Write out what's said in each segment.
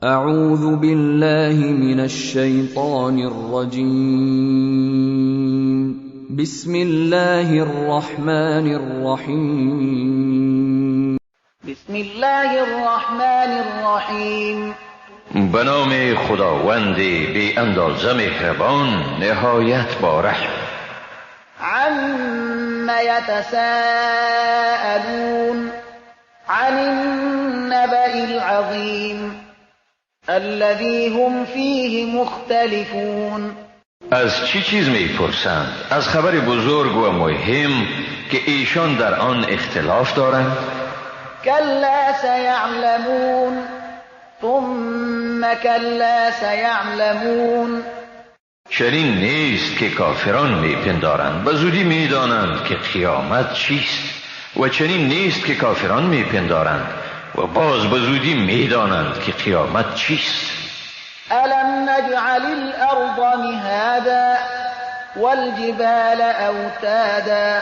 اعوذ بالله من الشیطان الرجیم. بسم الله الرحمن الرحیم. بسم الله الرحمن الرحیم. به نام خداوند بی اندازه مهربان نهایت با رحم. عم یتساءلون عن النبأ العظیم الذی هم فیه مختلفون. از چی چیز میپرسند؟ از خبر بزرگ و مهم که ایشان در آن اختلاف دارند. کلا سیعلمون ثم کلا سیعلمون. چنین نیست که کافران میپندارند، به زودی میدانند که قیامت چیست، و چنین نیست که کافران میپندارند و باز به زودی میدانند که قیامت چیست. الم نجعل الارض مهادا والجبال اوتادا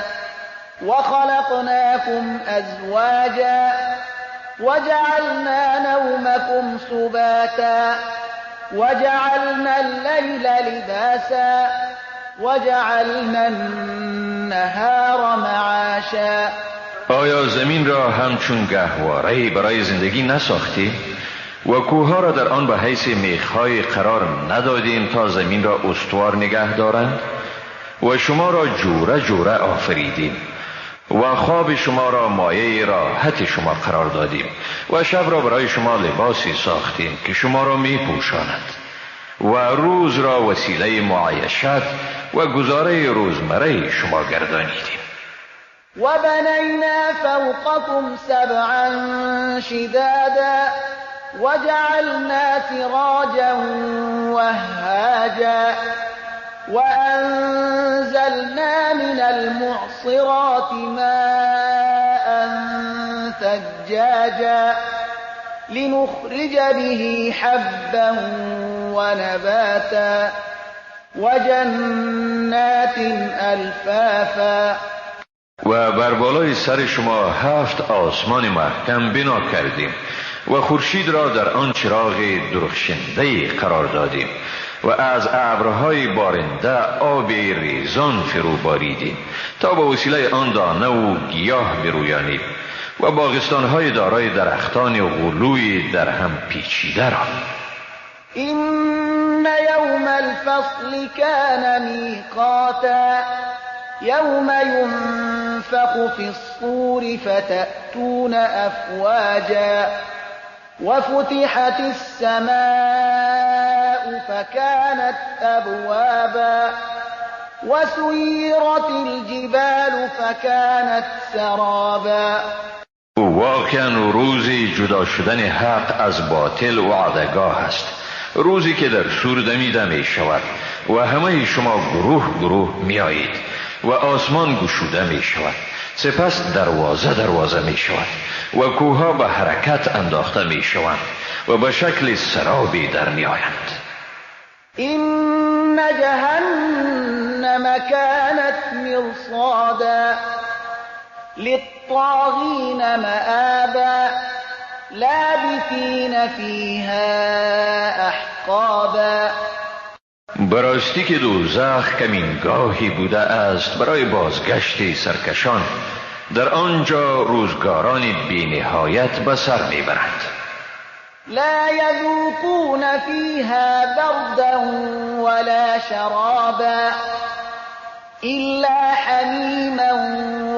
وخلقناكم ازواجا وجعلنا نومكم سباتا وجعلنا الليل لباسا وجعلنا النهار معاشا. آیا زمین را همچون گهواره‌ای برای زندگی نساختیم و کوه‌ها را در آن به حیث میخ‌های قرار ندادیم تا زمین را استوار نگه دارند؟ و شما را جوره جوره آفریدیم و خواب شما را مایه راحت شما قرار دادیم و شب را برای شما لباسی ساختیم که شما را می پوشاند و روز را وسیله معایشت و گزاره روزمره شما گردانیدیم. و بنینا فوقکم سبعا شدادا وجعلنا سراجا وهاجا وأنزلنا من المعصرات ماء ثجاجا لنخرج به حبا ونباتا وجنات ألفافا. و بر بالای سر شما 7 آسمان محکم بنا کردیم و خورشید را در آن چراغ درخشنده قرار دادیم و از ابرهای بارنده آب ریزان فرو باریدیم تا با وسیله آن دانه و گیاه برویانیم و باغستانهای دارای درختان غلوی در هم پیچیده را. این یوم الفصل کان میقاتا یوم ینفخ فی الصور فتأتون افواجا وفتحت السماء فكانت أبوابا وسيرت الجبال فكانت سرابا. واقعا روز جدا شدن حق از باطل وعدگاه است، روزی که در صور دمیده می شود و همه شما گروه گروه می آیید و آسمان گشوده می شود، سپس دروازه دروازه می شود و کوهها به حرکت انداخته می شوند و به شکل سرابی در می آیند. این جهنم كانت مرصادا للطاغین مآبا لابثین فیها احقابا. براستی که دوزخ کمینگاهی بوده است برای بازگشت سرکشان، در آنجا روزگاران بی‌نهایت به سر میبرند. لا یذوقون فیها بردا ولا شرابا الا حمیما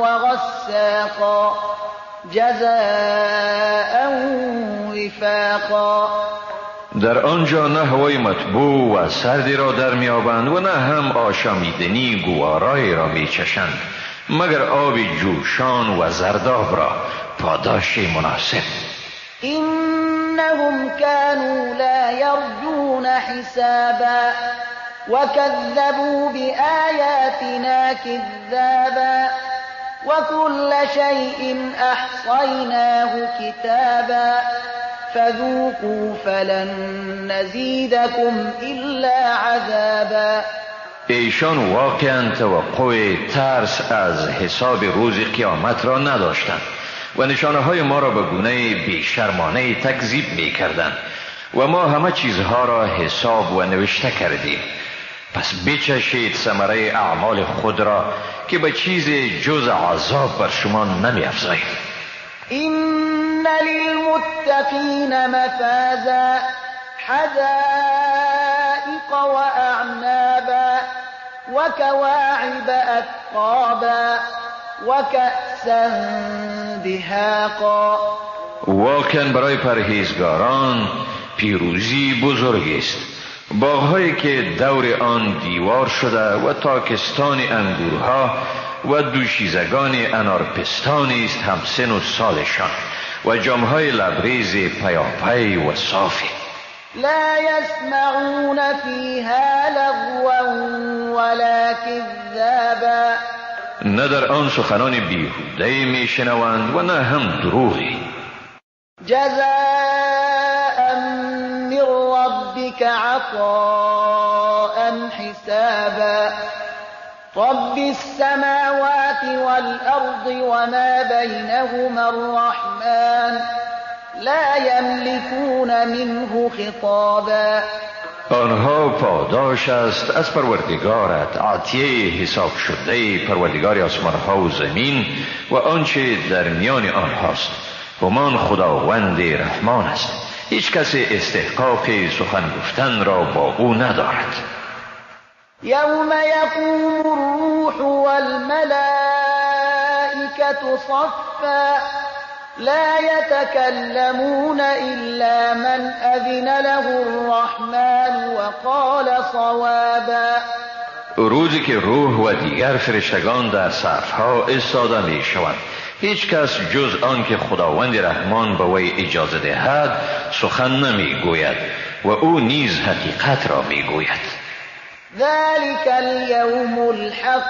وغساقا جزاء وفاقا. در آنجا نه هوای مطبوع و سردی را در میابند و نه هم آشامیدنی گوارایی را میچشند، مگر آب جوشان و زرداب را، پاداش مناسب. انهم كانوا لا یرجون حسابا وكذبوا بآیاتنا كذابا وكل شيء احصیناه كتابا فذوقوا فلن نزیدکم الا عذابا. ایشان واقعا توقع ترس از حساب روز قیامت را نداشتند و نشانه های ما را به گونه بیشرمانه تکذیب می کردند و ما همه چیزها را حساب و نوشته کردیم. پس بچشید ثمره اعمال خود را که به چیز جز عذاب بر شما نمی افزاییم. إن للمتقین مفازا حدائق وأعنابا وكواعب أترابا وكأسا دهاقا. واقعا برای پرهیزگاران پیروزی بزرگ است. باغهایی که دور آن دیوار شده و تاکستان انگورها و دوشیزگان انارپستان است همسن و سالشان و جامهای لبریز پیاپی و صافی. لا يسمعون فيها لغوا ولا كذابا. نه در آن سخنان بیهوده میشنوند و نه هم دروغی. جزاء من ربك عطاء حسابا. رب السماوات والأرض وما بينهما الرحمن لا يملكون منه خطابا. آنها پاداش است از پروردگارت، عطیه حساب شده پروردگار آسمانها و زمین و آنچه در میان آنهاست. همان خداوند رحمان است، هیچ کس استحقاق سخن گفتن را با او ندارد. یوم یقوم الروح والملائکة صفا لا يتكلمون إلا من أذن له الرحمن وقال صوابا. روزی که روح و دیگر فرشتگان در صفها ایستاده می شوند، هیچ کس جز آن که خداوند رحمان به وی اجازه دهد سخن نمی گوید و او نیز حقیقت را می گوید. ذلك اليوم الحق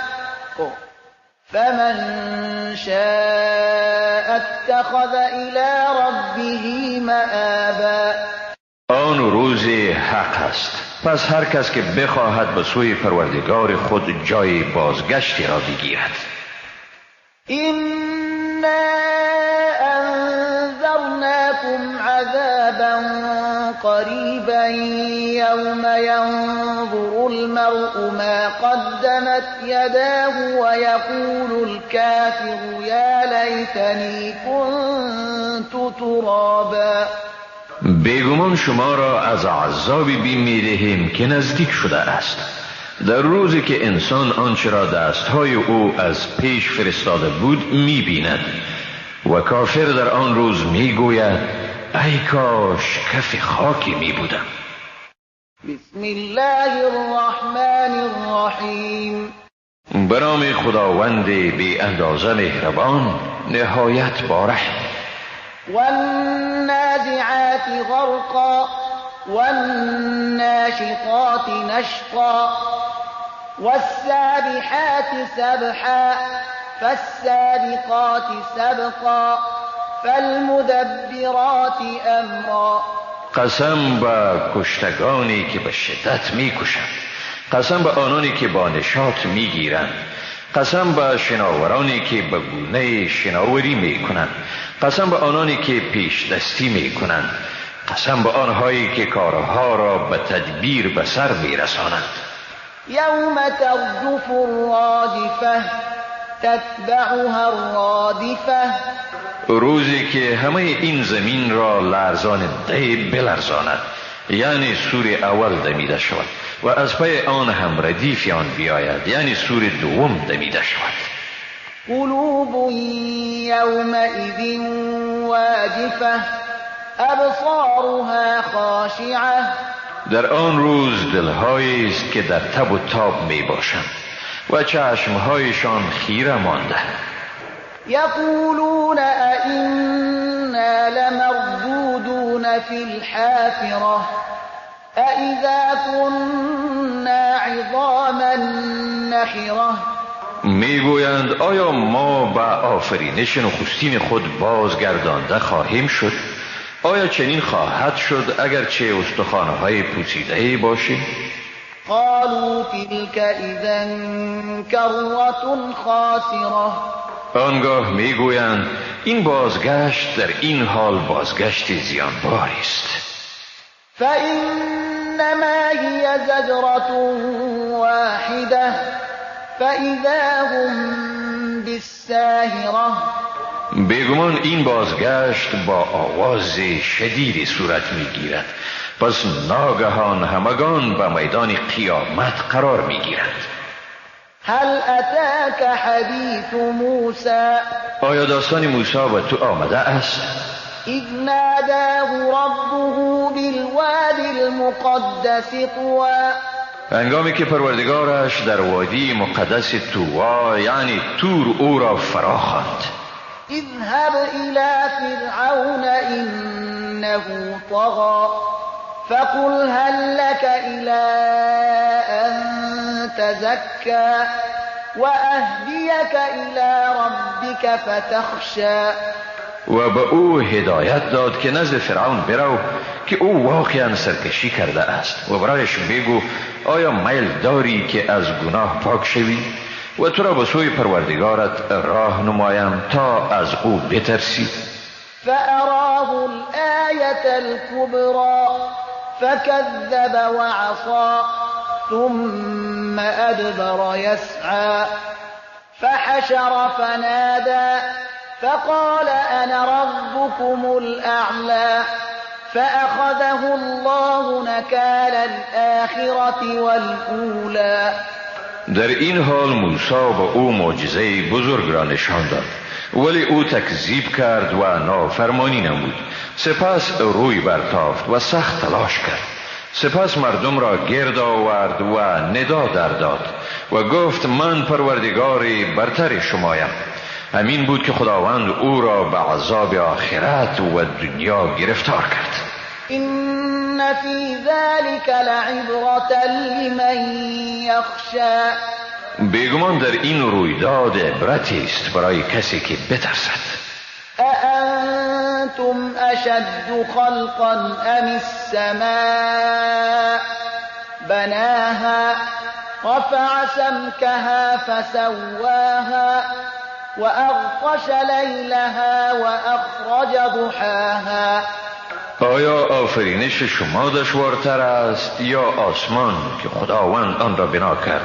فمن شاء اتخذ إلى ربه مآبا. آن روز حق است، پس هر کس که بخواهد به سوی پروردگار خود جای بازگشتی را بگیرد. إنا أنذرناكم عذابا قريبا يوم ينظر المرء ما قدمت يداه ويقول الكافر يا ليتني كنت ترابا. بیگمان شما را از عذابی بیم می‌دهیم که نزدیک شده است، در روزی که انسان آنچه را دستهای او از پیش فرستاده بود می‌بیند و کافر در آن روز می‌گوید ای کاش کف خاکی می‌بودم. بسم الله الرحمن الرحیم. به نام خداوند بی اندازه مهربان نهایت بارحم. والنازعات غرقا والناشطات نشطا والسابحات سبحا فالسابقات سبقا فالمدبرات امرا. قسم به کشتگانی که به شدت میکشند، قسم به آنانی که با نشاط میگیرند، قسم به شناورانی که به گونه شناوری میکنند، قسم به آنانی که پیش دستی میکنند، قسم به آنهایی که کارها را به تدبیر به سر میرسانند. یوم ترجف الرادفه تتبعها الرادفه. روزی که همه این زمین را لرزاننده بلرزاند، یعنی سور اول دمیده شود و از پی آن هم ردیف آن بیاید، یعنی سور دوم دمیده شود. قلوب یومئذ واجفه ابصارها خاشعه. در آن روز دلهایی است که در تب و تاب می باشند و چشمهایشان خیره مانده. یقولون أئنا لمردودون فی الحافرة أئذا كنا عظاما نخرة. میگویند آیا ما به آفرینش نخستین خود بازگردانده خواهیم شد؟ آیا چنین خواهد شد اگرچه استخوان‌های پوسیده‌ای باشیم؟ قالوا تلك إذا کرة خاسرة. آنگاه میگویند این بازگشت در این حال بازگشت زیانباری است. فإنما هي زجرة واحدة فإذا هم بالساهرة. بیگمان این بازگشت با آواز شدیدی صورت میگیرد، پس ناگهان همگان به میدان قیامت قرار میگیرند. هل اتاک حدیث موسی؟ آیا داستان موسی به تو آمده است؟ اذ ناداه ربه بالواد المقدس طوی. هنگامی که پروردگارش در وادی مقدس طوی یعنی تور او را فرا خواند. اذهب الى فرعون انه طغى فقل هل لك الى ان تزكى واهديك الى ربك فتخشى. و به او هدایت داد که نزد فرعون برو که او واقعا سرکشی کرده است و برایش بگو آیا میل داری که از گناه پاک شوی و تو را به سوی پروردگارت راه نمایم تا از او بترسی. فأراه الآية الكبرى فكذب وعصى ثم أدبر يسعى فحشر فنادى فقال أنا ربكم الأعلى فأخذه الله نكال الآخرة والأولى. در این حال موسی به او معجزه بزرگ را نشان داد، ولی او تکذیب کرد و نافرمانی نمود. سپس روی برتافت و سخت تلاش کرد. سپس مردم را گرد آورد و ندا در داد و گفت من پروردگار برتر شمایم. همین بود که خداوند او را به عذاب آخرت و دنیا گرفتار کرد. إن في ذلك لعبرة لمن يخشى. بیگمان در این رویداد عبرتی است برای کسی که بترسد. أأنتم أشد خلقا أم السماء بناها رفع سمكها فسواها وأغطش ليلها وأخرج ضحاها. آیا آفرینش شما دشوارتر است یا آسمان که خداوند آن را بنا کرد،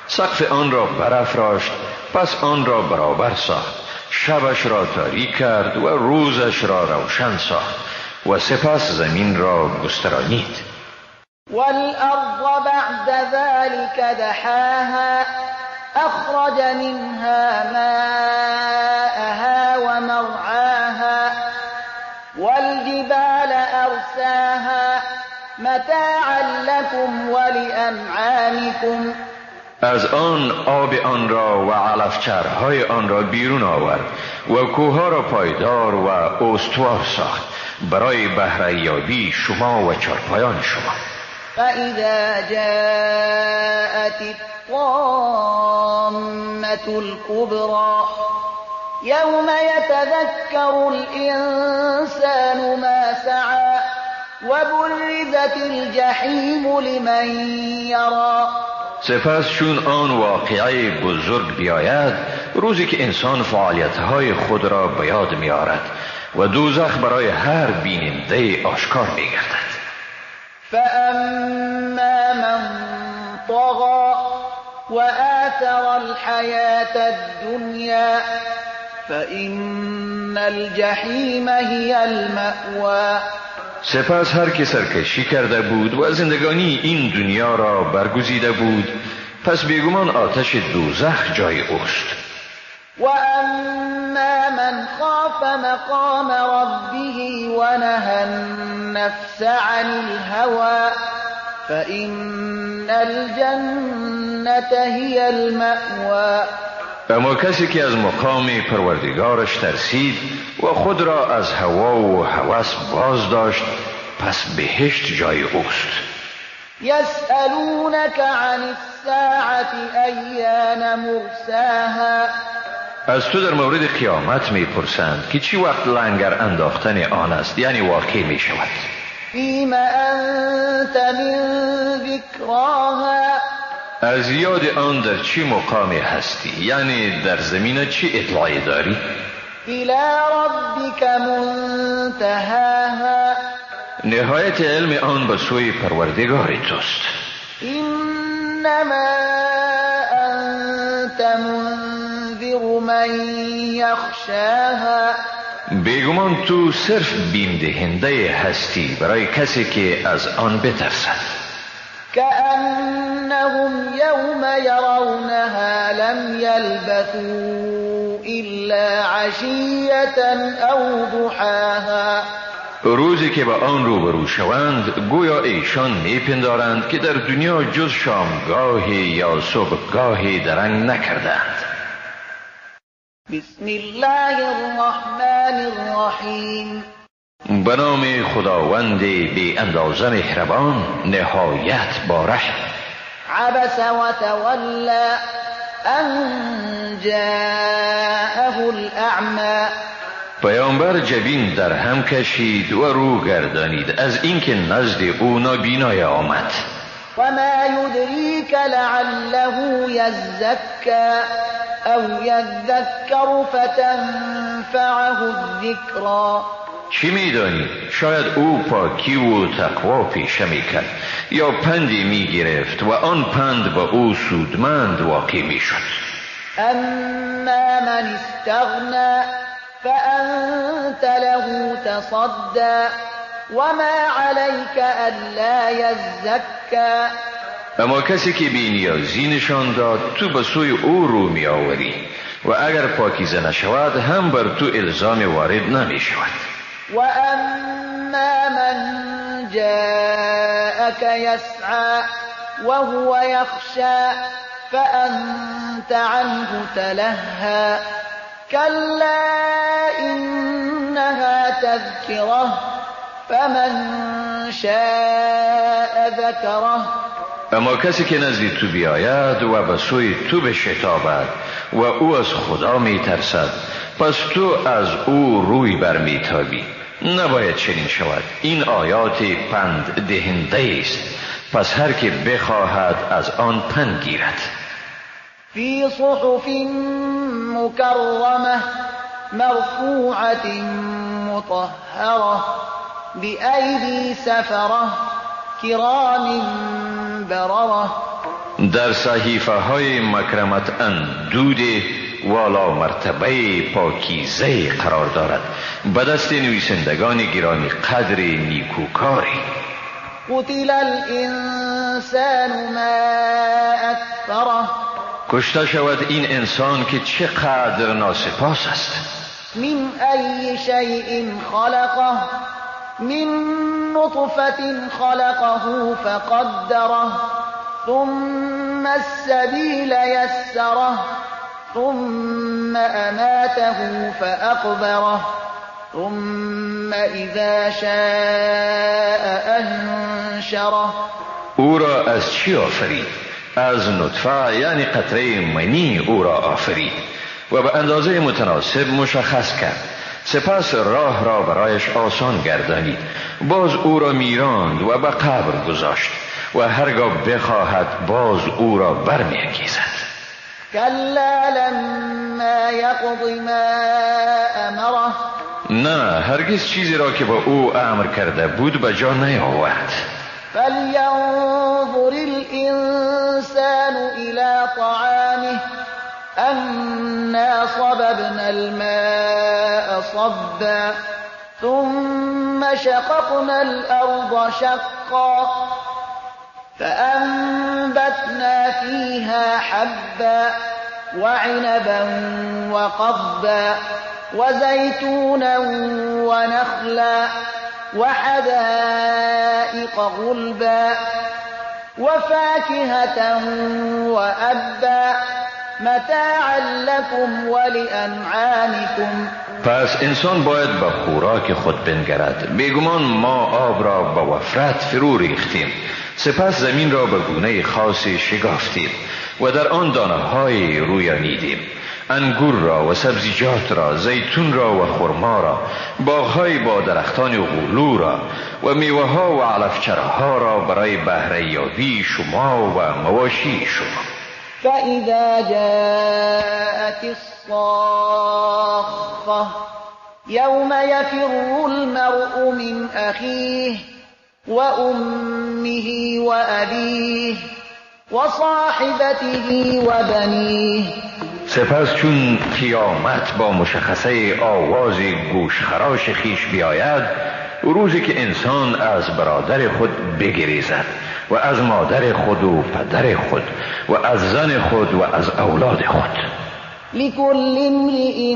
سقف آن را برافراشت، پس آن را برابر ساخت، شبش را تاریک کرد و روزش را روشن ساخت و سپس زمین را گسترانید. والأرض بعد ذلك دحاها أخرج منها ماءها ومرعاها والجبال أرساها متاعا لكم ولأنعامكم. از آن آب آن را و علفچرهای آن را بیرون آورد و کوهها را پایدار و استوار ساخت برای بهره‌یابی شما و چارپایان شما. فإذا جاءت الطامة الكبرى يوم يتذكر الإنسان ما سعى وبرزت الجحيم لمن يرى. سپس چون آن واقعه بزرگ بیاید، روزی که انسان فعالیت‌های خود را به یاد می‌آورد و دوزخ برای هر بیننده آشکار می‌گردد. فأما من طغى وآثر الحياة الدنيا فإن الجحیم هي المأوى. سپس هر که سرکشی کرده بود و زندگانی این دنیا را برگزیده بود، پس بیگمان آتش دوزخ جای اوست. و اما من خاف مقام ربه و نهى النفس عن الهوى فإن الجنة هي المأوى. اما کسی که از مقام پروردگارش ترسید و خود را از هوا و هوس باز داشت، پس بهشت جای اوست. یسألونک عن الساعة ایان مرساها. از تو در مورد قیامت میپرسند که چی وقت لنگر انداختن آن است، یعنی واقع می شود. فیم انت من ذکراها. از یاد آن در چی مقامی هستی، یعنی در زمینه چی اطلاعی داری؟ الی ربک منتهاها. نهایت علم آن به سوی پروردگار توست. انما انت منذر من یخشاها. بیگمان تو صرف بیم دهنده هستی برای کسی که از آن بترسد. كأنهم يوم يرونها لم يلبثوا إلا عشية أو ضحاها. روزی که به آن روبرو شوند گویا ایشان میپندارند که در دنیا جز شامگاهی یا صبحگاهی درنگ نکردند. بسم الله الرحمن الرحیم. به نام خداوند بی اندازه مهربان، نهایت بارحم. عبس وتولى ان جاءه الاعمى. پیامبر جبین در هم کشید و رو گردانید از اینکه نزد او نابینای آمد. و ما یدریک لعله یزکی او یذکر فتنفعه الذکری. چی میدانی؟ شاید او پاکی و تقوا پیشه میکرد یا پندی میگرفت و آن پند به او سودمند واقع میشد. اما من استغنی فانت له تصدی وما علیک الا یزکی. اما کسی که بی‌نیازی نشان داد تو به سوی او رو می آوری و اگر پاکیزه نشود هم بر تو الزام وارد نمی شود. و اما من جاءك يسعى وهو يخشى فأنت عنه تلهى كلا إنها تذكرة فمن شاء ذكره. اما کسی که نزد تو بیاید و به سوی تو بشتابد و او از خدا میترسد، پس تو از او روی برمیتابی. نباید چنین شود. این آیات پند دهنده است، پس هر که بخواهد از آن پند گیرد. فی صحف مکرمه مرفوعة مطهرة بأیدی سفرة کرام برره. در صحیفه های مکرمت اندود والا مرتبه پاکیزه قرار دارد، به دست نویسندگان گرامی قدر نیکوکاری. قتل الانسان ما اکفره. کشته شود این انسان که چقدر ناسپاس است. من ای شیء خلقه من نطفة خلقه فقدره ثم السبیل یسره ثم اماته فاقبره ثم اذا شاء انشره. او را از چی آفرید؟ از نطفه، یعنی قطره منی او را آفرید و به اندازه متناسب مشخص کرد. سپس راه را برایش آسان گردانید، باز او را میراند و به قبر گذاشت و هرگاه بخواهد باز او را برمی‌انگیزد. کلا لما یقض ما امره. نه، هرگز چیزی را که با او امر کرده بود به جا نیاورد. فلینظر الانسان الی طعامه انا صببنا الماء صبا ثم شققنا الارض شقا فأنبتنا فيها حبا وعنبا وقضبا وزيتونا ونخلا وحدائق غلبا وفاكهة وأبا متاعا لكم ولأنعامكم. پس انسان باید به خوراک خود بنگرد. بیگمان ما آب را به وفرت فرو ریختیم، سپس زمین را به گونه خاصی شگافتیم و در آن دانه های رویانیدیم، انگور را و سبزیجات را، زیتون را و خرما را، باغهای با درختان غلو را و میوه ها و علفچرها را برای بهره یابی شما و مواشی شما. فإذا جاءت الصاخة يوم يفر المرء من أخيه وأمه وأبيه وصاحبته وبنيه. سپس چون قیامت با مشخصه آواز گوشخراش خیش بیاید، روزی که انسان از برادر خود بگریزد و از مادر خود و پدر خود و از زن خود و از اولاد خود. لكل امرئ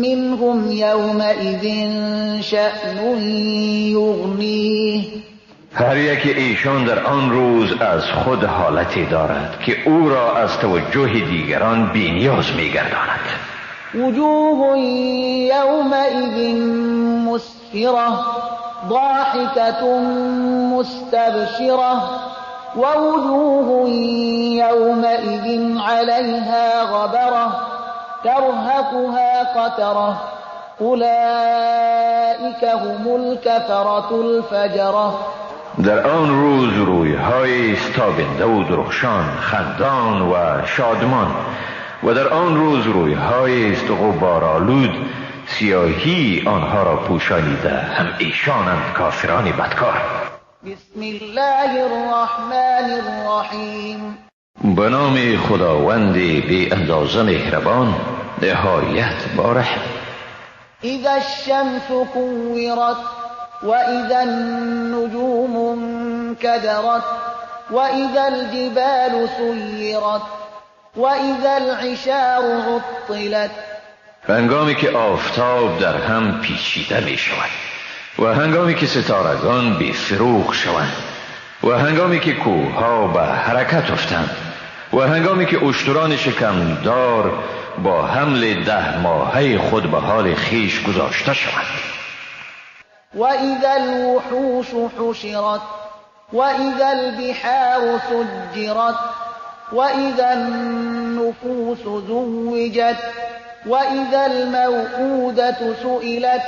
منهم يومئذ شأن یغنیه. هر یک ایشان در آن روز از خود حالتی دارد که او را از توجه دیگران بی‌نیاز می‌گرداند. وجوه یومئذ مسفرة ضاحكة مستبشرة ووجوه يومئذ عليها غبرة ترهقها قترة أولئك هم الكفرة الفجرة. در آن روز رویهای تابنده و درخشان، خندان و شادمان، و در آن روز رویهای غبارآلود، سیاهی آنها را پوشانیده، هم ایشانند کافران بدکار. بسم الله الرحمن الرحیم. به نام خداوند بی اندازه مهربان، نهایت با رحم. اذا الشمس كورت واذا النجوم انكدرت واذا الجبال سيرت واذا العشار عطلت. هنگامی که آفتاب در هم پیچیده می شود و هنگامی که ستارگان بی فروغ شوند و هنگامی که کوهها به حرکت افتند و هنگامی که اشتران شکمدار با حمل 10 ماهه خود به حال خیش گذاشته شوند. و اذا الوحوش حشرت و اذا البحار سجرت و اذا النفوس زوجت و اذا الموءودة سئلت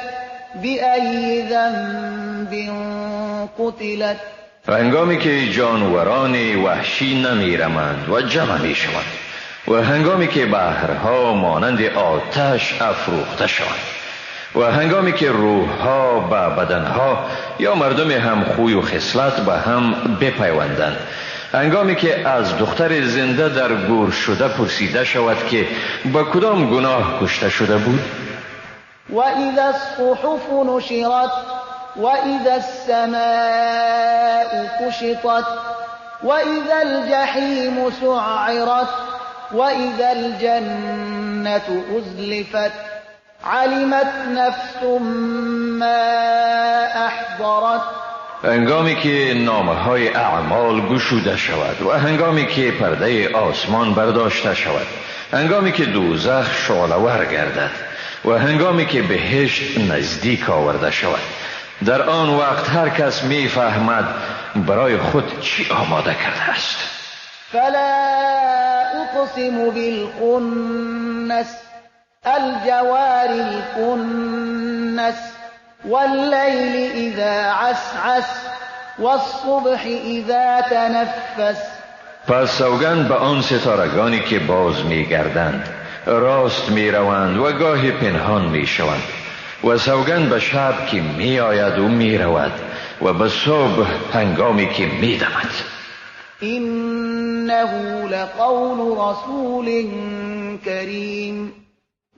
بأی ذنب قتلت. هنگامی که جانوران وحشی نمیرمند و جمع می شوند و هنگامی که بحرها مانند آتش افروخته شوند و هنگامی که روحها به بدنها یا مردم هم خوی و خصلت به هم بپیوندند، هنگامی که از دختر زنده در گور شده پرسیده شود که با کدام گناه کشته شده بود. و اذا الصحف نشرت و اذا السماء کشطت و اذا الجحیم سعرت و اذا الجنة ازلفت علمت نفس ما احضرت. هنگامی که نامه های اعمال گشوده شود و هنگامی که پرده آسمان برداشته شود، هنگامی که دوزخ شعله‌ور گردد و هنگامی که بهشت نزدیک آورده شود، در آن وقت هر کس میفهمد برای خود چی آماده کرده است. فلا اقسم بالخنس الجوار الكنس واللیل اذا عسعس والصبح اذا تنفس. پس سوگند به آن ستارگانی که باز میگردند، راست میروند و گاهی پنهان میشوند، و سوگند به شب که میآید و میرود و به صبح هنگامی که میدمد. انه لقول رسول کریم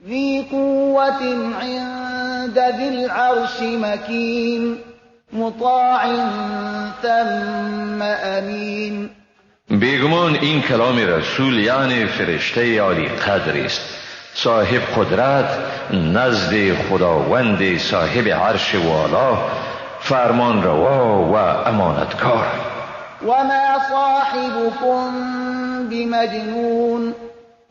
ذی قوة عند ذی العرش مکین مطاع ثم امین. بیگمان این کلام رسول یعنی فرشته عالی قدر است، صاحب قدرت نزد خداوند صاحب عرش والا، فرمان روا و امانتکار. و ما صاحبكم بمجنون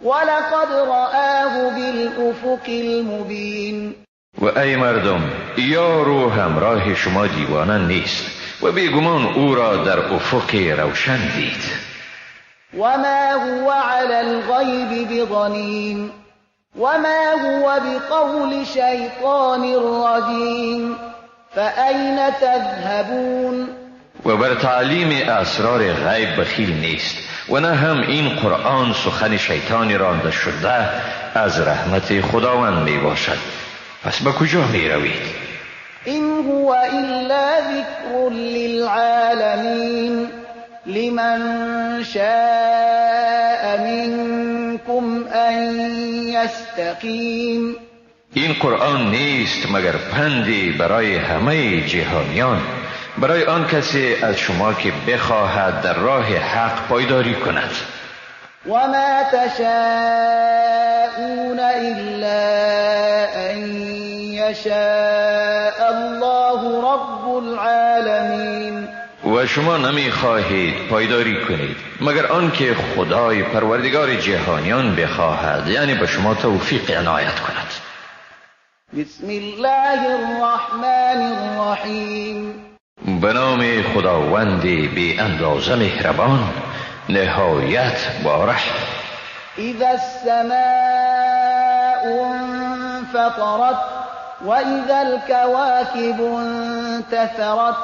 ولقد رآه بالافق المبین. و ای مردم، یار و همراه شما دیوانه نیست و بیگمان او را در افق روشن دید. و ما هو علی الغیب بضنین وما هو بقول شیطان رجیم فأین تذهبون. و بر تعلیم اسرار غیب بخیل نیست و نه هم این قرآن سخن شیطانی رانده شده از رحمت خداوند می باشد. پس به کجا می روید؟ این هو الا ذکر للعالمين لمن شاء منكم أن يستقيم. این قرآن نیست مگر پندی برای همه جهانیان، برای آن کسی از شما که بخواهد در راه حق پایداری کند. وما تشاءون إلا أن يشاء الله رب العالمين. و شما نمیخواهید پایداری کنید مگر آنکه خدای پروردگار جهانیان بخواهد، یعنی به شما توفیق عنایت کند. بسم الله الرحمن الرحیم. به نام خداوند بی اندازه مهربان، نهایت با رحم. اذا السماء انفطرت واذا الكواكب انتثرت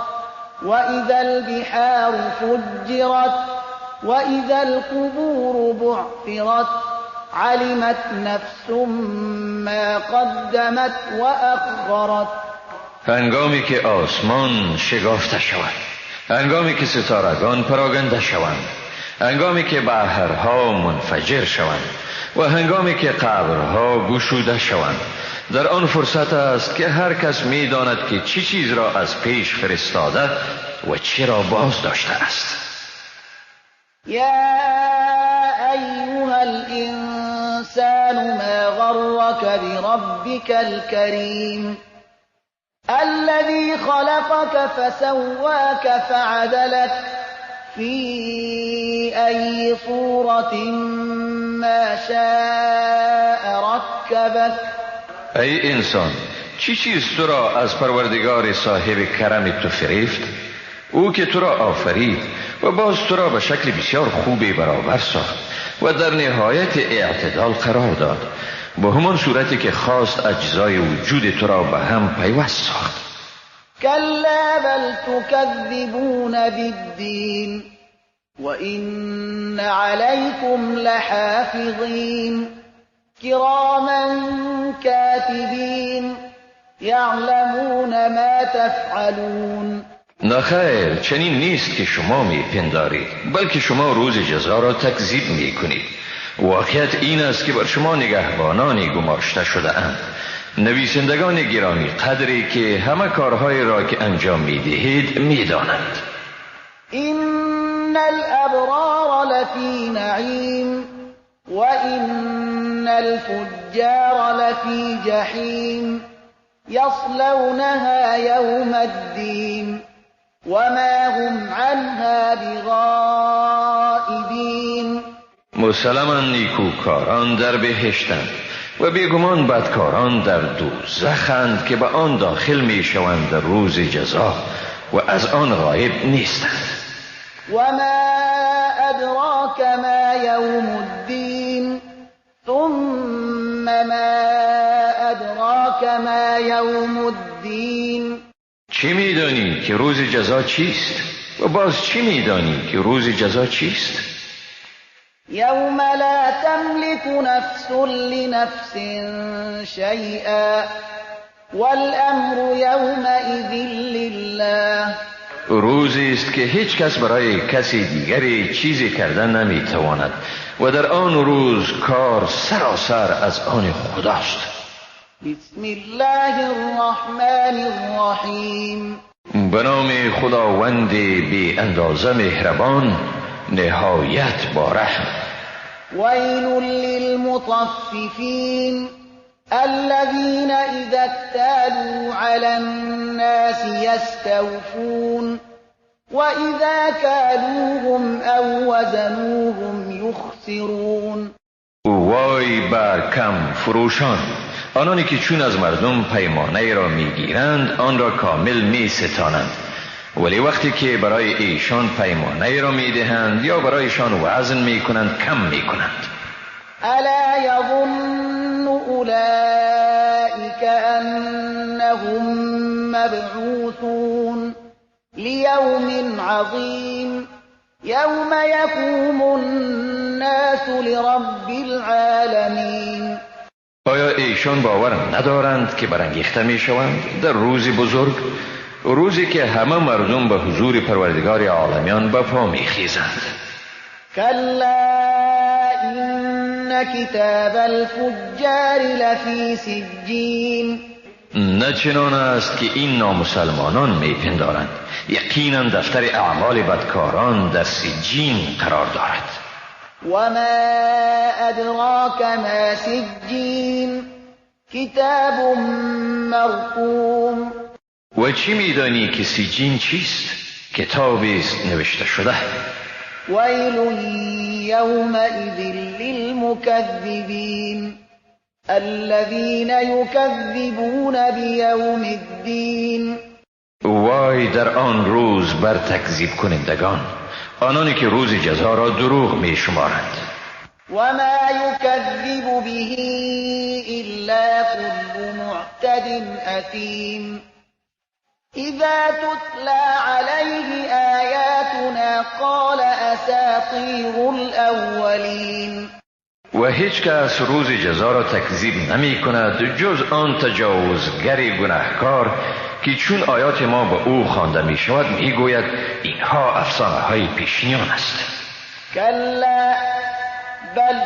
واذا البحار فجرت واذا القبور بعثرت علمت نفس ما قدمت وأخرت. هنگامی که آسمان شگافته شود، هنگامی که ستارگان پراگنده شوند، هنگامی که بحرها منفجر شوند و هنگامی که قبرها گشوده شوند، در آن فرصت است که هر کس می داند که چی چیز را از پیش فرستاده و چی را باز داشته است. یا ایها الانسان ما غرک بربک الكریم الذي خلقك فسواك فعدلك في أي صورة ما شاء ركبك. ای انسان، چی چیز تو را از پروردگار صاحب کرم تو فریفت؟ او که تو را آفرید و باز تو را به شکل بسیار خوبی برابر ساخت و در نهایت اعتدال قرار داد، به همان صورتی که خواست اجزای وجود تو را به هم پیوست ساخت. کلا بل تکذبون بالدین وإن علیکم لحافظین کراما کاتبین یعلمون ما تفعلون. نخیر، چنین نیست که شما میپندارید، بلکه شما روز جزا را تکذیب میکنید. واقعیت این است که بر شما نگهبانانی گماشته شده اند، نویسندگان گرامی قدری که همه کارهای را که انجام میدهید میدانند. این الابرار لفی نعیم و این الفجار لفی جحیم یصلونها یوم الدین وما هم عنها بغائبین. مسلما نیکوکاران در بهشتند و بیگمان بدکاران در دوزخند که به آن داخل میشوند در روز جزا و از آن غایب نیستند. و ما ادراک ما یوم الدین ثم ما ادراک ما یوم الدین. چی میدانی که روز جزا چیست؟ و باز چی میدانی که روز جزا چیست؟ یوم لا تملك نفس لنفس شیئا والامر یومئذ لله. روزی است که هیچ کس برای کسی دیگری چیزی کردن نمیتواند و در آن روز کار سراسر از آن خداست. بسم الله الرحمن الرحیم. به نام خداوند بی اندازه مهربان، نهایت با رحم. ویل للمطففین الذین اذا اكتالوا على الناس یستوفون واذا كالوهم او وزنوهم یخسرون. وای بر کم فروشان، آنانی که چون از مردم پیمانه را میگیرند آن را کامل می ستانند، ولی وقتی که برای ایشان پیمانه را میدهند یا برایشان وزن میکنند کم میکنند. الا یظن اولئک انهم مبعوثون لیوم عظیم یوم یقوم الناس لرب العالمین. آیا ایشان باور ندارند که برانگیخته میشوند در روز بزرگ، روزی که همه مردم به حضور پروردگار عالمیان به پا میخیزند. کلا این کتاب الفجار لفی سجین. نه چنان است که این نامسلمانان میپندارند. یقینا دفتر اعمال بدکاران در سجین قرار دارد. و ما ادراک ما سجین کتاب مرقوم. و چی میدانی که سجین چیست؟ کتابی است نوشته شده. ویل یومئذ للمکذبین الذین یکذبون بیوم الدین. وای در آن روز بر تکذیب کنندگان، آنانی که روز جزا را دروغ می شمارند. و ما یکذب به الا كل معتد اثیم. اذا تتلى علیه آیاتنا قال اساطیر الاولین. و هیچ کس روز جزا را تکذیب نمی کند جز آن تجاوزگر گناهکار که چون آیات ما به او خوانده می شود می گوید اینها افسانه های پیشینیان است. کلا بل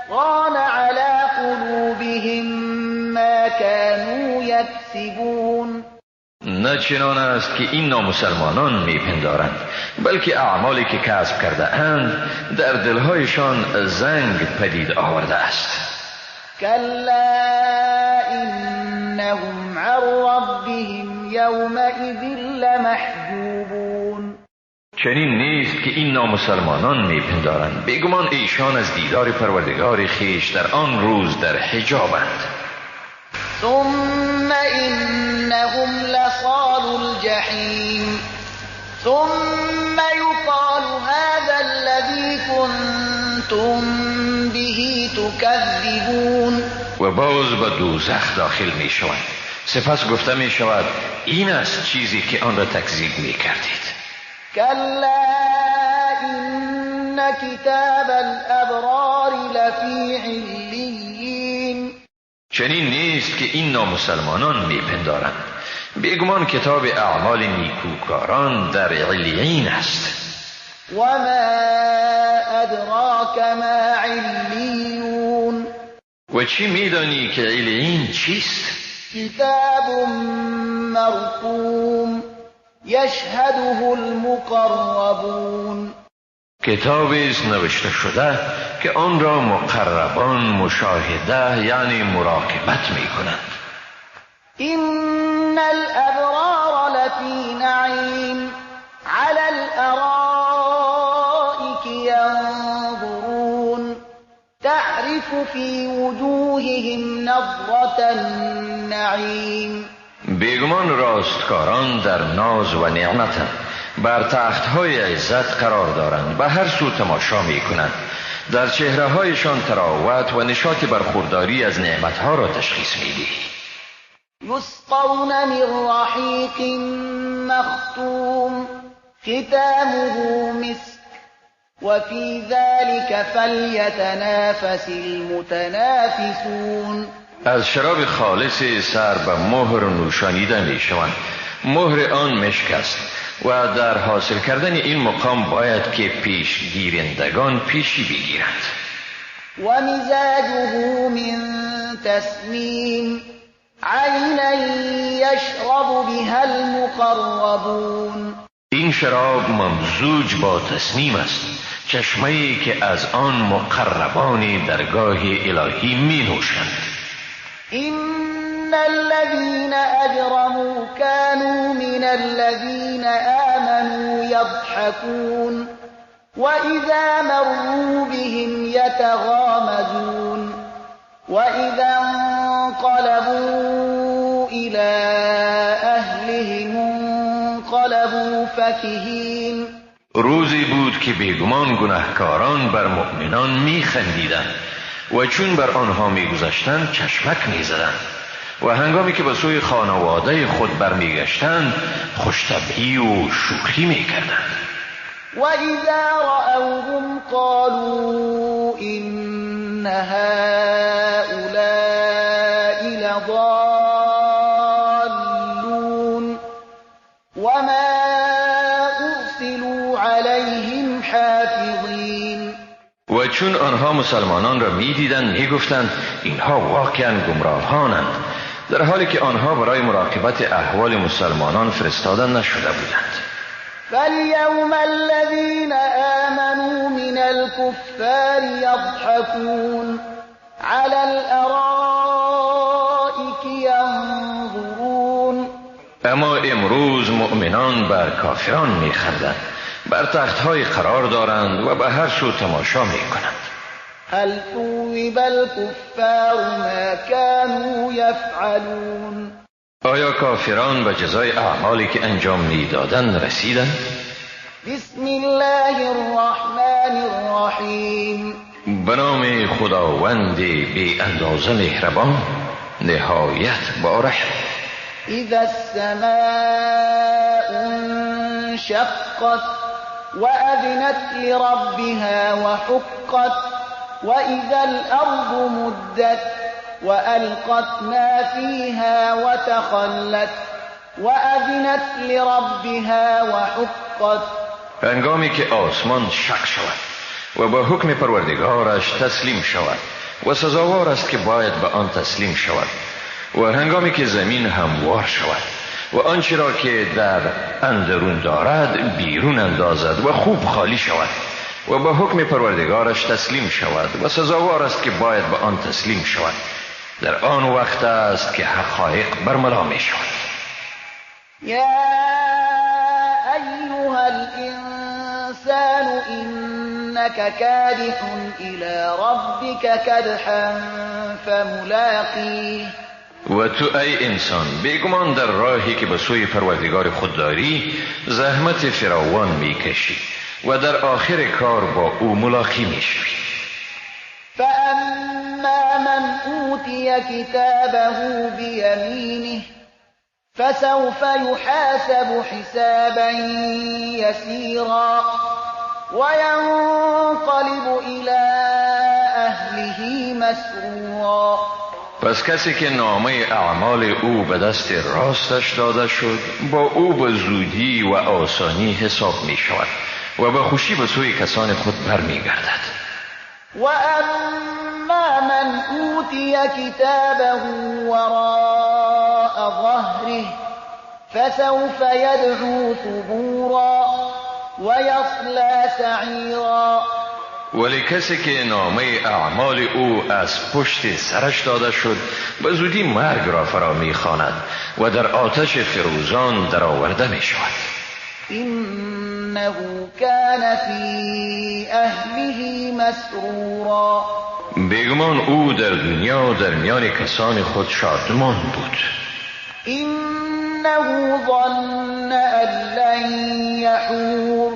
ران علی قلوبهم ما كانوا یکسبون. نه چنان است که این نامسلمانان میپندارند، بلکه اعمالی که کسب کرده اند در دلهایشان زنگ پدید آورده است. کلا انهم عن ربهم یومئذ لمحجوبون. چنین نیست که این نامسلمانان میپندارند، بیگمان ایشان از دیدار پروردگار خویش در آن روز در حجابند. ثم إنهم لصال الجحیم ثم يقال هذا الذي كنتم به تكذبون. و باز به دوزخ داخل می شوند. سپس گفته می شود این است چیزی که آن را تکذیب می کردید. کلا إن کتاب الابرار لفی علیین. چنین نیست که این نامسلمانان میپندارند، بیگمان کتاب اعمال نیکوکاران در علیین است. و ما ادراک ما علیون. و چی میدانی که علیین چیست؟ کتاب مرقوم یشهده المقربون. کتابی است نوشته شده که آن را مقربان مشاهده یعنی مراقبت می کنند. این الابرار لفی نعیم علی الارائک ینظرون تعرف فی وجوههم نضرة النعیم. بیگمان راستکاران در ناز و نعمتند، بر تختهای عزت قرار دارند، به هر سو تماشا می کنند، در چهره هایشان تراوت و نشاط برخورداری از نعمتها را تشخیص می دهی. یسقون من رحیق مختوم ختامه مسک و فی ذلك فلیتنافس المتنافسون. از شراب خالص سر به مهر نوشانیده می شوند، مهر آن مشک است و در حاصل کردن این مقام باید که پیشگیرندگان پیشی بگیرند. و مزاجه من تسنیم عینا یشرب بها المقربون. این شراب ممزوج با تسنیم است، چشمه‌ای که از آن مقربان درگاه الهی می نوشند. إن الذين أجرموا كانوا من الذين آمنوا يضحكون وإذا مروا بهم يتغامزون وإذا انقلبوا إلى أهلهم انقلبوا فكهين. روزی بود که بیگمان گناهکاران بر مؤمنان میخندیدند و چون بر آنها میگذشتند چشمک میزدند و هنگامی که به سوی خانواده خود برمیگشتند خوشطبعی و شوخی میکردند. و اذا رأوهم قالوا إن هؤلاء لضالون چون آنها مسلمانان را می‌دیدند می‌گفتند اینها واقعا گمراهانند، در حالی که آنها برای مراقبت احوال مسلمانان فرستاده نشده بودند. فاليوم الذين آمنوا من الكفار يضحكون على الأرائك ينظرون. اما امروز مؤمنان بر کافران می‌خندند، بر تخت‌های قرار دارند و به هر سو تماشا می‌کنند. هل ثوب الكفار ما كانوا يفعلون. آیا کافران به جزای اعمالی که انجام می‌دادند رسیدند؟ بسم الله الرحمن الرحیم. به نام خداوند بی اندازه مهربان، نهایت با رحم. اذا السماء انشقت وأذنت لربها وحقت وإذا الأرض مدت وألقت ما فيها وتخلت وأذنت لربها وحقت. هنگامی که آسمان شق شود و با حکم پروردگارش تسلیم شود و سزاوار است که باید به آن تسلیم شود، و هنگامی که زمین هموار شود و آنچه را که در اندرون دارد بیرون اندازد و خوب خالی شود و با حکم پروردگارش تسلیم شود و سزاوار است که باید به آن تسلیم شود، در آن وقت است که حقایق برملا می شود. یا ایها الانسان انک کادح الی ربک کدحا فملاقیه. و تو ای انسان، بیگمان در راهی که به سوی پروردگار خود داری زحمت فراوان میکشی و در آخر کار با او ملاقی میشوی. فاما من اوتی کتابه بیمینه فسوف یحاسب حسابا یسیرا وینقلب الی اهله مسرورا. پس کسی که نامه اعمال او به دست راستش داده شد، با او به زودی و آسانی حساب می شود و به خوشی به سوی کسان خود برمی گردد. و اما من اوتی کتابه وراء ظهره فسوف یدعو ثبورا ویصلی سعیرا. ولی کسی که نامه اعمال او از پشت سرش داده شد، به زودی مرگ را فرا می‌خواند و در آتش فروزان درآورده می‌شود. انه کان فی اهله مسرورا. بیگمان او در دنیا در میان کسان خود شادمان بود. انه ظن ان لن یحور.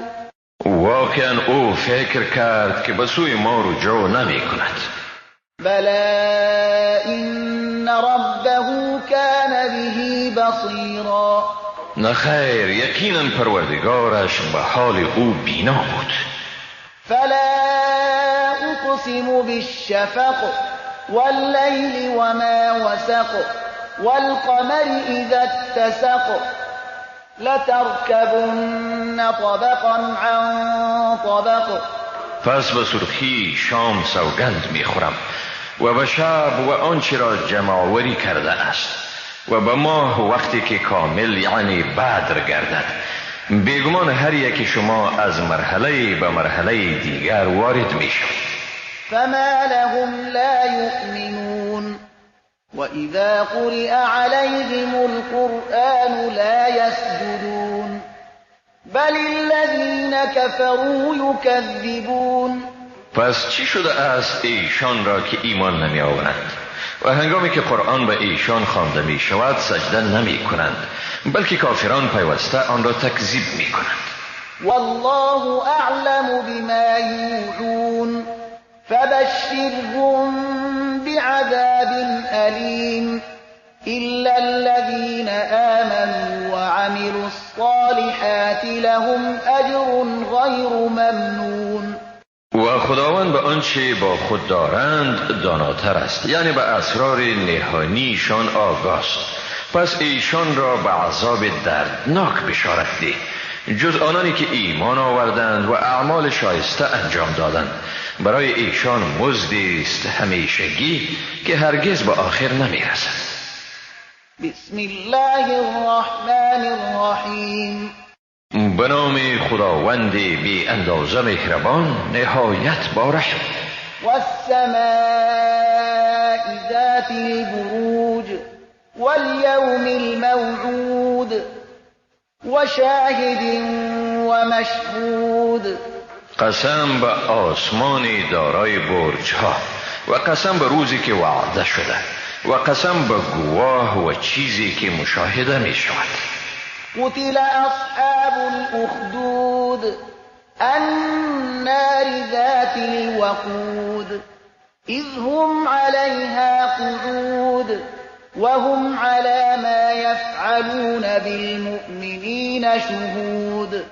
واقعا او فکر کرد که به سوی ما رجوع نمی کند. بلی ان ربه کان به بصیرا. نخیر، یقینا پروردگارش به حال او بینا بود. فلا اقسم بالشفق واللیل وما وسق والقمر اذا اتسق لتركبن طبقا عن طبق. پس به سرخی شام سوگند میخورم و به شب و آنچه را جمع‌آوری کرده است و به ماه وقتی که کامل یعنی بدر گردد. بیگمان هر یک شما از مرحله به مرحله دیگر وارد میشوید. فما لهم لا یؤمنون وَإِذَا قُرِئَ عَلَيْهِمُ الْقُرْآنُ لَا يَسْجُدُونَ بَلِ الَّذِينَ كَفَرُوا يُكَذِّبُونَ. پس چی شده است ایشان را که ایمان نمی آورند و هنگامی که قرآن به ایشان خوانده می شود سجده نمی کنند، بلکه کافران پیوسته آن را تکذیب می کنند. والله اعلم بما یوعون فبشرهم بعذاب أليم إلا الذين آمنوا وعملوا الصالحات لهم أجر غير ممنون. و خداوند به آنچه با خود دارند داناتر است، یعنی به اسرار نهانیشان آگاست. پس ایشان را به عذاب دردناک بشارت ده، جز آنانی که ایمان آوردند و اعمال شایسته انجام دادند، برای ایشان مزدی است همیشگی که هرگز به آخر نمیرسد. بسم الله الرحمن الرحیم. به نام خداوند بی اندازه مهربان، نهایت با رحم. والسماء ذات البروج واليوم الموعود وشاهد ومشهود. قسم به آسمان دارای برجها و قسم به روزی که وعده شده و قسم به گواه و چیزی که مشاهده می شود. قتل اصحاب الاخدود النار ذات الوقود اذ هم عليها قعود وهم على ما يفعلون بالمؤمنین شهود.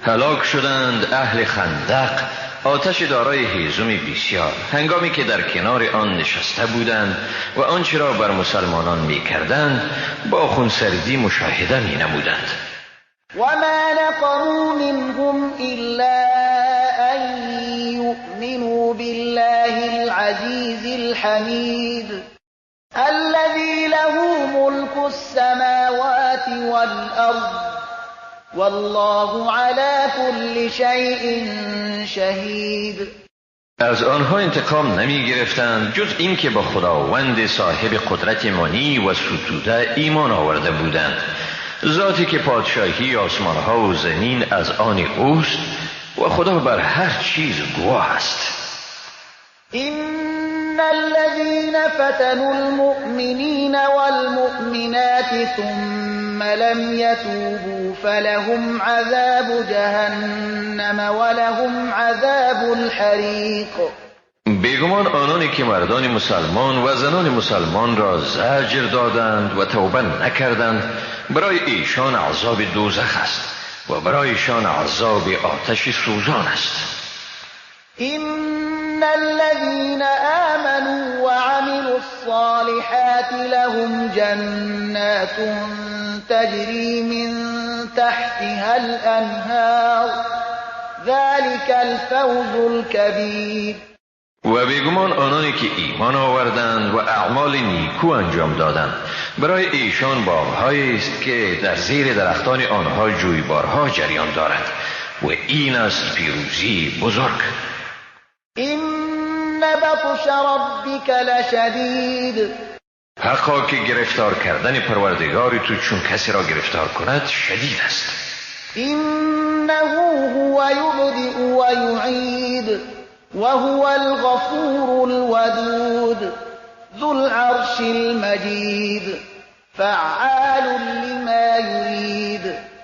هلاک شدند اهل خندق، آتش دارای هیزم بسیار، هنگامی که در کنار آن نشسته بودند و آنچه را بر مسلمانان می کردند با خونسردی مشاهده می نمودند. و ما نقموا منهم الا ان یؤمنوا بالله العزیز الحمید الذي له ملك السماوات والأرض والله على كل شيء شهید. از آنها انتقام نمی گرفتند جز اینکه با خداوند صاحب قدرت مانی و ستوده ایمان آورده بودند، ذاتی که پادشاهی آسمانها و زمین از آن اوست و خدا بر هر چیز گواه است. إن الذين فتنوا المؤمنين والمؤمنات ثم لم يتوبوا فلهم عذاب جهنم ولهم عذاب الحریق. بیگمان آنانی که مردان مسلمان و زنان مسلمان را زجر دادند و توبه نکردند، برای ایشان عذاب دوزخ است و برای ایشان عذاب آتش سوزان است. إن الذين آمنوا وعملوا الصالحات لهم جنات تجري من تحتها الأنهار ذلك الفوز الكبير. و بیگمان آنانی که ایمان آوردند و اعمال نیکو انجام دادند، برای ایشان باغ‌هایی است که در زیر درختان آنها جویبارها جریان دارد و این است پیروزی بزرگ. إن بطش ربك لشدید. حقا که گرفتار کردن پروردگار تو چون کسی را گرفتار کند شدید است. إنه هو یبدئ و یعید وهو الغفور الودود ذو العرش المجید فعال لما یرید.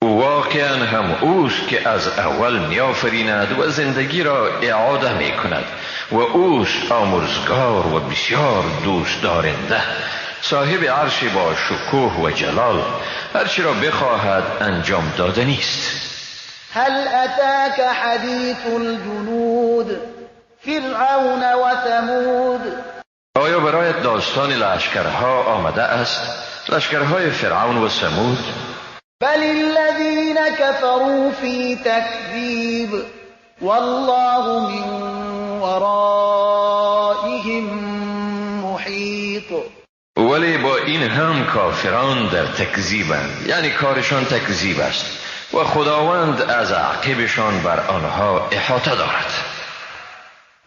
واقعا هم اوست که از اول میآفریند و زندگی را اعاده می کند و اوست آمرزگار و بسیار دوست دارنده، صاحب عرش با شکوه و جلال، هرچی را بخواهد انجام داده نیست. هل اتاک حدیث الجنود فرعون و ثمود. آیا برایت داستان لشکرها آمده است؟ لشکرهای فرعون و ثمود؟ بل الذين كفروا في تكذيب والله من ورائهم محيط. ولی با این هم کافران در تکذیبند، یعنی کارشان تکذیب است و خداوند از عقبشان بر آنها احاطه دارد.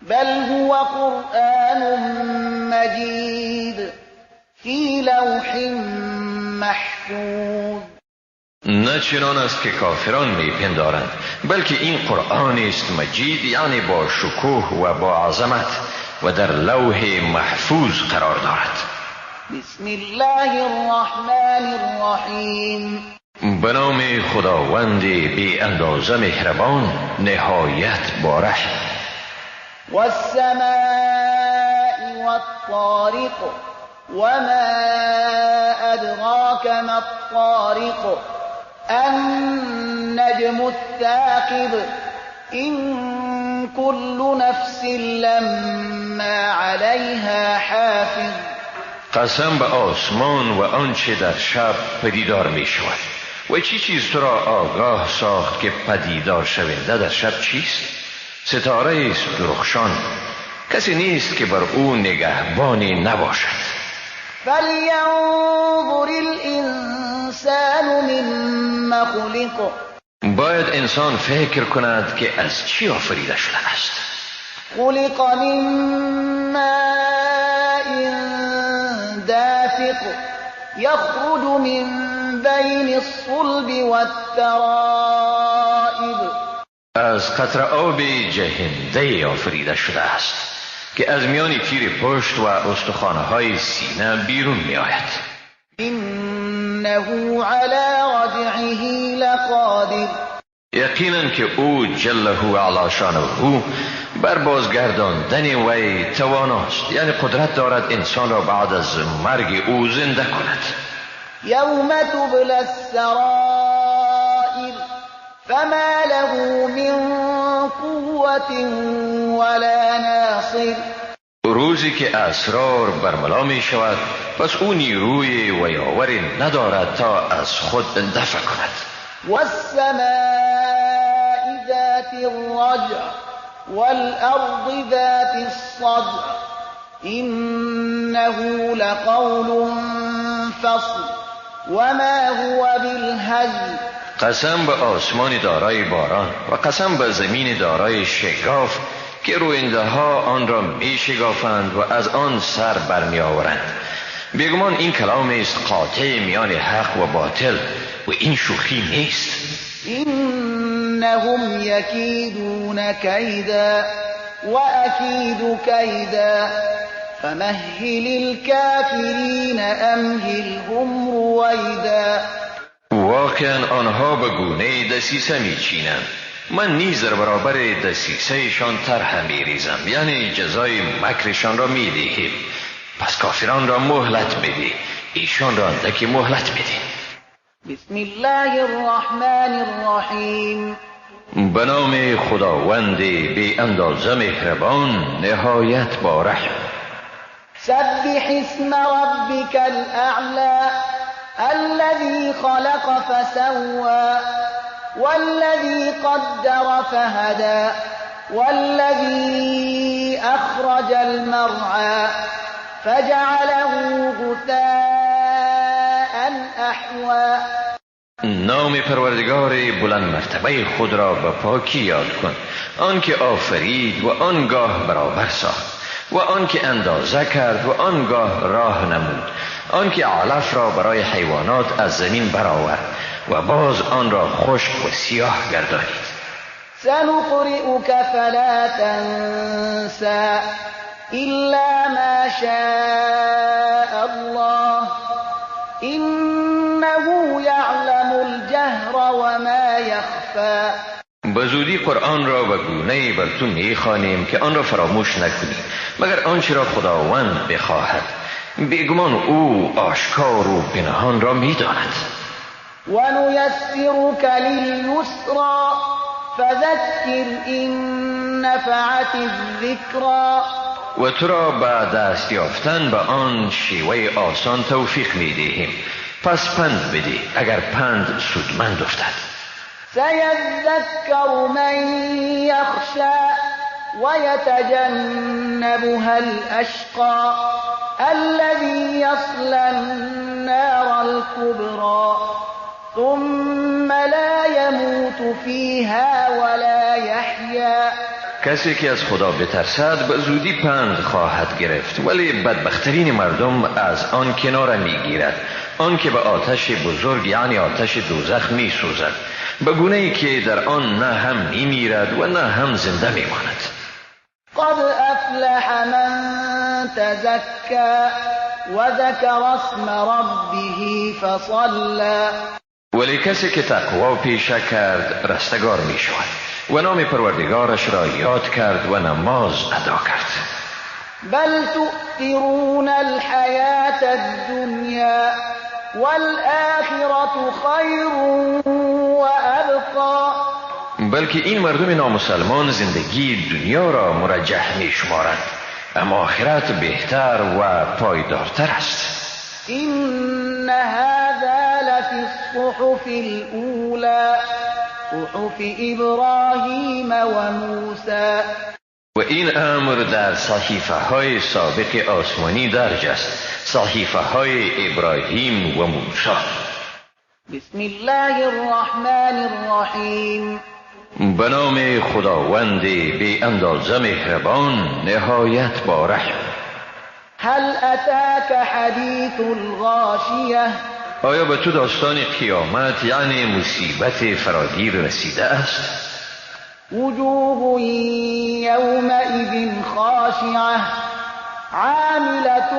بل هو قرآن مجید فی لوح محفوظ. نه چنان است که کافران میپندارند، بلکه این قرآن است مجید، یعنی با شکوه و با عظمت و در لوح محفوظ قرار دارد. بسم الله الرحمن الرحیم. به نام خداوند بی اندازه مهربان، نهایت با رحم. والسماء والطارق وما ادراک ما الطارق النجم الثاقب إن كل نفس لما عليها حافظ. قسم به آسمان و آنچه در شب پدیدار می شود و و چی چیز تو را آگاه ساخت که پدیدار شونده در شب چیست؟ ستاره است درخشان، کسی نیست که بر او نگهبانی نباشد. فلینظر الانسان مما خلق. باید انسان فکر کند که از چی آفریده شده است. خلق من ماء دافق یخرج من بین الصلب والترائب. از قطره آب جهنده آفریده شده است که از میان تیر پشت و استخوان‌های سینه بیرون می آید. انه علی رجعه لقادر. یقینا که او جله علی شانه بر بازگرداندن وی تواناست، یعنی قدرت دارد انسان را بعد از مرگ او زنده کند. یوم تبلی السرائر فما له من قوة ولا ناصر. روزی که اسرار برملا می شود، پس او نیروی و یاوری ندارد تا از خود دفع کند. والسماء ذات الرجع والأرض ذات الصدع إنه لقول فصل وما هو بالهزل. قسم به آسمان دارای باران و قسم به زمین دارای شگاف که روینده ها آن را می شگافند و از آن سر برمی آورند. بیگمان این کلام است قاطع میان حق و باطل و این شوخی نیست. انهم یکیدون کیدا و اکید کیدا فمهل الکافرین امهلهم رویدا. واقعا آنها به گونه دسیسه میچینند، من نیز در برابر دسیسهشان طرح میریزم، یعنی جزای مکرشان را میدهیم. پس کافران را مهلت بده، ایشان را اندکی مهلت بده. بسم الله الرحمن الرحیم. به نام خداوند بی اندازه مهربان نهایت با رحم. سبح اسم ربک الاعلی الذي خلق فسوى والذي قدر فهدى والذي أخرج المرعى فجعله غثاء أحوى. نام پروردگار بلند مرتبه خود را به پاکی یاد کن، آن که آفرید و آنگاه برابر ساخت و آن که اندازه کرد و آنگاه راه نمود، آن که علف را برای حیوانات از زمین برآورد و باز آن را خشک و سیاه گردانید. سنقرئک فلا تنسى إلا ما شاء الله إنه يعلم الجهر وما يخفى. به زودی قرآن را به گونه‌ای بر تو می‌خوانیم که آن را فراموش نکنی مگر آنچه را خداوند بخواهد. بیگمان او آشکار و پنهان را می‌داند. ونيسرك لليسرى فذكر إن نفعت الذكرى. و تو را به دست یافتن به آن شیوه آسان توفیق می‌دهیم، پس پند بده اگر پند سودمند افتد. سيذكر من يخشى ويتجنبها الأشقى الذي يصلى النار الكبرى ثم لا يموت فيها ولا يحيا. کسی که از خدا بترسد به زودی پند خواهد گرفت، ولی بدبخترین مردم از آن کناره میگیرد، آن که به آتش بزرگ یعنی آتش دوزخ میسوزد، به گونه ای که در آن نه هم میمیرد و نه هم زنده میماند. قد افلح من تزکى وذکر اسم ربه فصلى. ولی کسی که تقوا پیشه کرد رستگار می شود و نام پروردگارش را یاد کرد و نماز ادا کرد. بل تؤثرون الحیاة الدنیا والآخرة خیر وابقى. بلکه این مردم نامسلمان زندگی دنیا را مرجح می شمارند، اما آخرت بهتر و پایدارتر است. إن هذا لفي الصحف الأولى صحف إبراهيم وموسى. و این امر در صحیفه های سابق آسمانی درج است، صحیفه های ابراهیم و موسی. بسم الله الرحمن الرحیم. به نام خداوند بی اندازه مهربان، نهایت با رحم. هل اتاک حدیث الغاشیه. آیا به تو داستان قیامت یعنی مصیبت فراگیر رسیده است؟ وجوه یومئذ خاشعه عاملة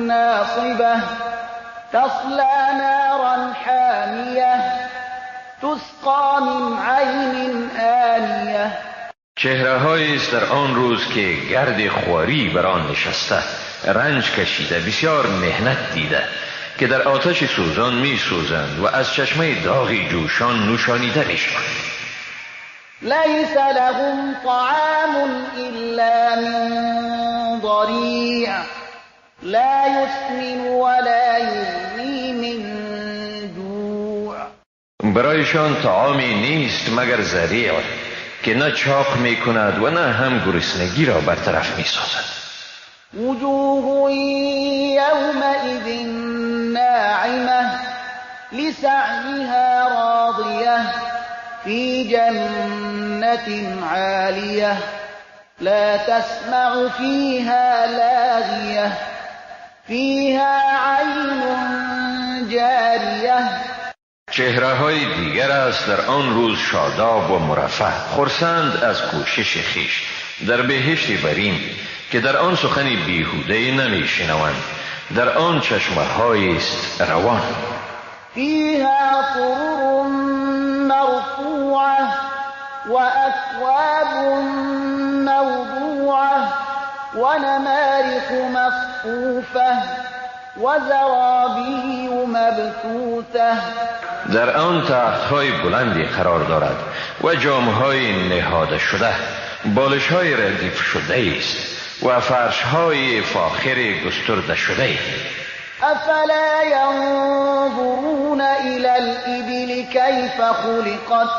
ناصبة تصلى نارا حامیه تسقى من عین آنیه. چهره است در آن روز که گرد خواری بر آن نشسته، رنج کشیده، بسیار مهنت دیده، که در آتش سوزان می سوزند و از چشمه داغ جوشان نوشانیده می شوند. لیس لهم طعام الا من ضریع لا یسمن ولا یغنی من جوع. برایشان طعامی نیست مگر ذریع که نه چاق می کند و نه هم گرسنگی را برطرف می سازد. وجوه یومئذ ناعمه لسعیها راضیه فی جنة عالیه لا تسمع فیها لاغیه فیها عین جاریه. چهره های دیگر است در آن روز شاداب و مرفه، خرسند از کوشش خویش در بهشت برین که در آن سخن بیهوده نمی شنوند، در آن چشمه های است روان. فیها سرر مرفوعه وأکواب موضوعه ونمارق مصفوفه وزرابی مبثوثه. در آن تخت‌های بلندی قرار دارد و جام‌های نهاده شده، بالش‌های ردیف شده است و فرش‌های فاخر گسترده شده. افلا ينظرون الى الابل كيف خلقت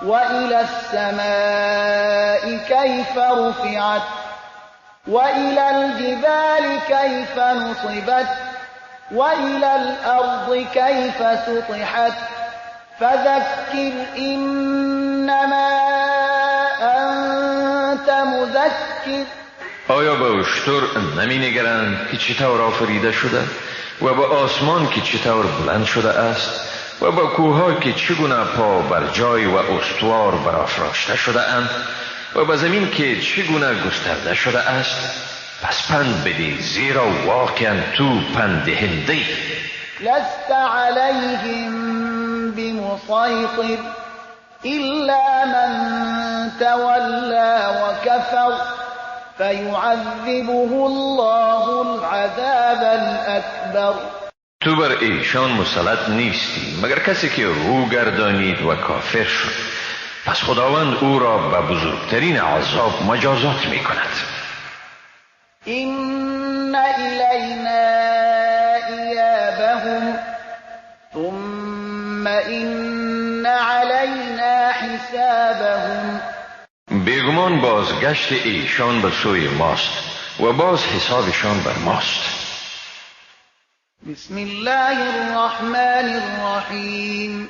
والى السماء كيف رفعت وإلى الجبال كيف نصبت وإلى الأرض كيف سطحت فذكر إنما أنت مذكر. آیا به اشتر نمی نگرند که چطور آفریده شده و به آسمان که چطور بلند شده است و به کوهها که چگونه پا بر جای و استوار برافراشته شده اند و به زمین که چگونه گسترده شده است؟ پس پند بده، زیرا واقعا تو پند دهنده. لست علیهم بمسیطر الا من تولی وکفر فیعذبه الله العذاب الاکبر. تو بر ایشان مسلط نیستی مگر کسی که رو گردانید و کافر شد، پس خداوند او را به بزرگترین عذاب مجازات می کند. إن إلینا إیابهم ثم إن علینا حسابهم. بیگمان بازگشت ایشان به سوی ماست و باز حسابشان بر ماست. بسم الله الرحمن الرحیم.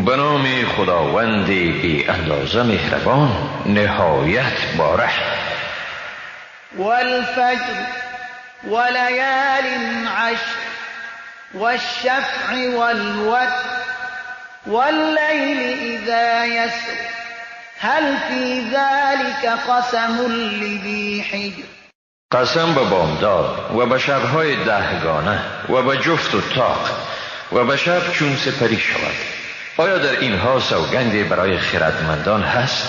به نام خداوند بی اندازه مهربان، نهایت با رحم. والفجر وليال عشر والشفع والوتر والليل إذا يسر هل في ذلك قسم لذي حجر. قسم به بامداد و به شب‌های دهگانه و به جفت و تاق و به شب چون سپری شود. آیا در اینها سوگندی برای خردمندان هست؟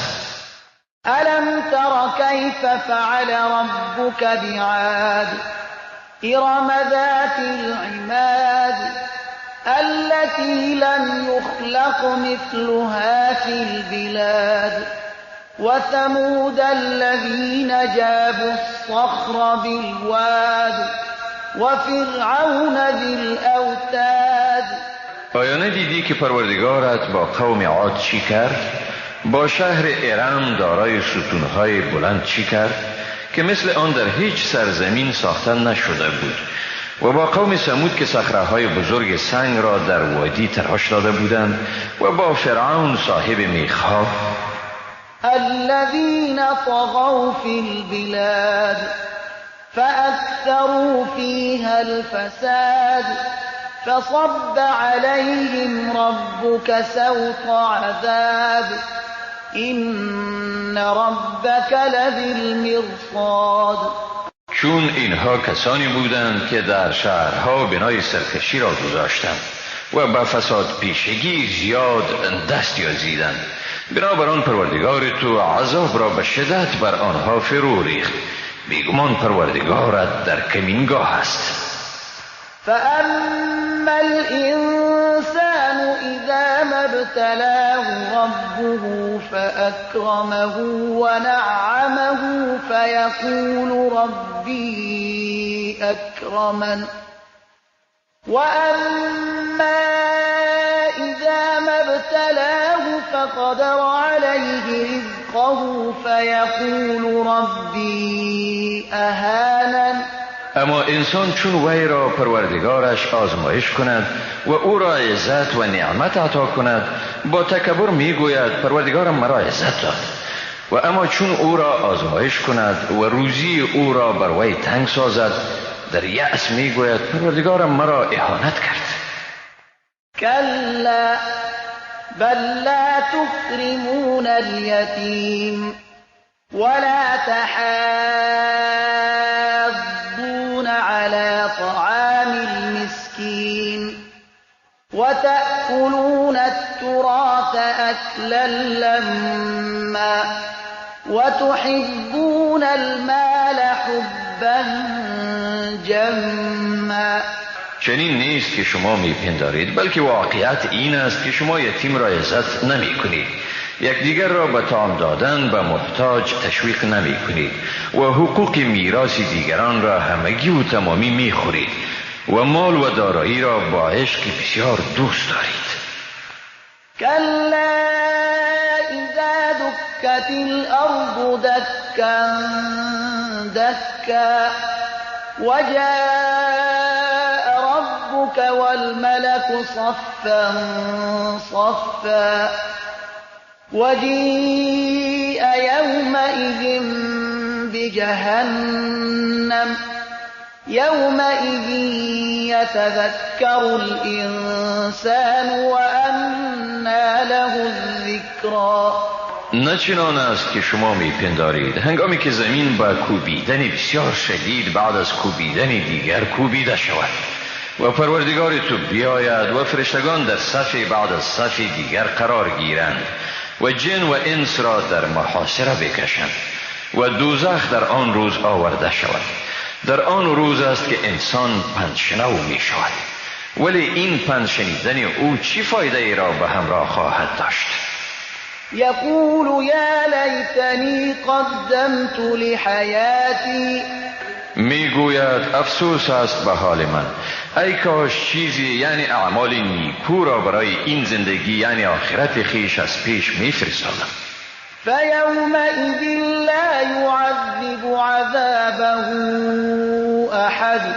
ألم تر كيف فعل ربك بعاد إرم ذات العماد التي لم يخلق مثلها في البلاد وثمود الذين جابوا الصخر بالواد وفرعون ذی الأوتاد. آیا ندیدی که پروردگارت با قوم عاد چی کرد؟ با شهر ارم دارای ستونهای بلند چی کرد که مثل آن در هیچ سرزمین ساخته نشده بود، و با قوم ثمود که صخره‌های بزرگ سنگ را در وادی تراش داده بودند، و با فرعون صاحب میخ‌ها. الذين طغوا في البلاد فأكثروا فيها الفساد فصب عليهم ربك سوط عذاب إن ربك لبالمرصاد. چون اینها کسانی بودند که در شهرها بنای سرکشی را گذاشتند و به فساد پیشگی زیاد دست یازیدند، بنابراین پروردگار تو عذاب را به شدت بر آنها فرو ریخت. بیگمان پروردگارت در کمینگاه است. فأما الإنسان إذا ما ابتلاه ربه فأكرمه ونعمه فيقول ربي أكرمن، وأما إذا ما ابتلاه فقدر عليه رزقه فيقول ربي أهانن. اما انسان چون وی را پروردگارش آزمایش کند و او را عزت و نعمت عطا کند، با تکبر میگوید پروردگارم مرا عزت داد. و اما چون او را آزمایش کند و روزی او را بر وی تنگ سازد، در یأس میگوید پروردگارم مرا اهانت کرد. کلا بل لا تکرمون الیتیم ولا تحاضون على طعام المسكين وتأكلون التراث أكلا لما وتحبون المال حبا جما. چنین نیست که شما میپندارید، بلکه واقعیت این است که شما یتیم را عزت نمی کنید، یکدیگر را به طعام دادن به محتاج تشویق نمی کنید و حقوق میراث دیگران را همگی و تمامی می خورید و مال و دارایی را با عشق بسیار دوست دارید. کلا اذا دکت الارض دکا دکا وجاء ربك والملك صفا صفا وجيء يومئذ بجهنم يومئذ يتذكر الإنسان وأنى له الذكرى. نه چنان است که شما میپندارید، هنگامی که زمین با کوبیدن بسیار شدید بعد از کوبیدن دیگر کوبیده شود و پروردگار تو بیاید و فرشتگان در صف بعد از صف دیگر قرار گیرند و جن و انس را در محاصره بکشند و دوزخ در آن روز آورده شود. در آن روز است که انسان پندشنو می شود، ولی این پند شنیدن او چی فایده ای را به همراه خواهد داشت؟ یقول یا لیتنی قدمت لحیاتی. میگوید افسوس است به حال من، ای کاش چیزی یعنی اعمال نیکو را برای این زندگی یعنی آخرت خیش از پیش میفرستادم. فیومئذ لا یعذب عذابه احد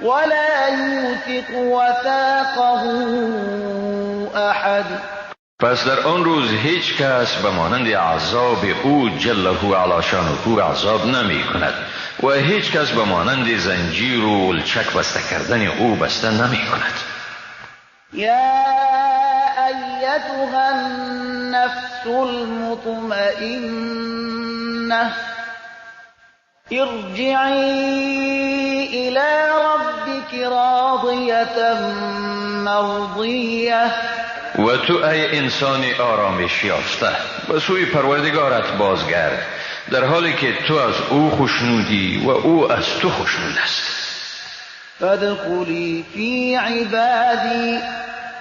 ولا یوثق وثاقه احد. پس در آن روز هیچ کس به مانند عذاب او جله علی شانه عذاب نمی کند و هیچ کس به مانند زنجیر و لچک بسته کردن او بسته نمی کند. یا ایتها النفس المطمئنه ارجعی الی ربک راضیة مرضیه. و تو ای انسان آرامش یافته به سوی پروردگارت بازگرد، در حالی که تو از او خوشنودی و او از تو خوشنود است. فادخلی فی عبادی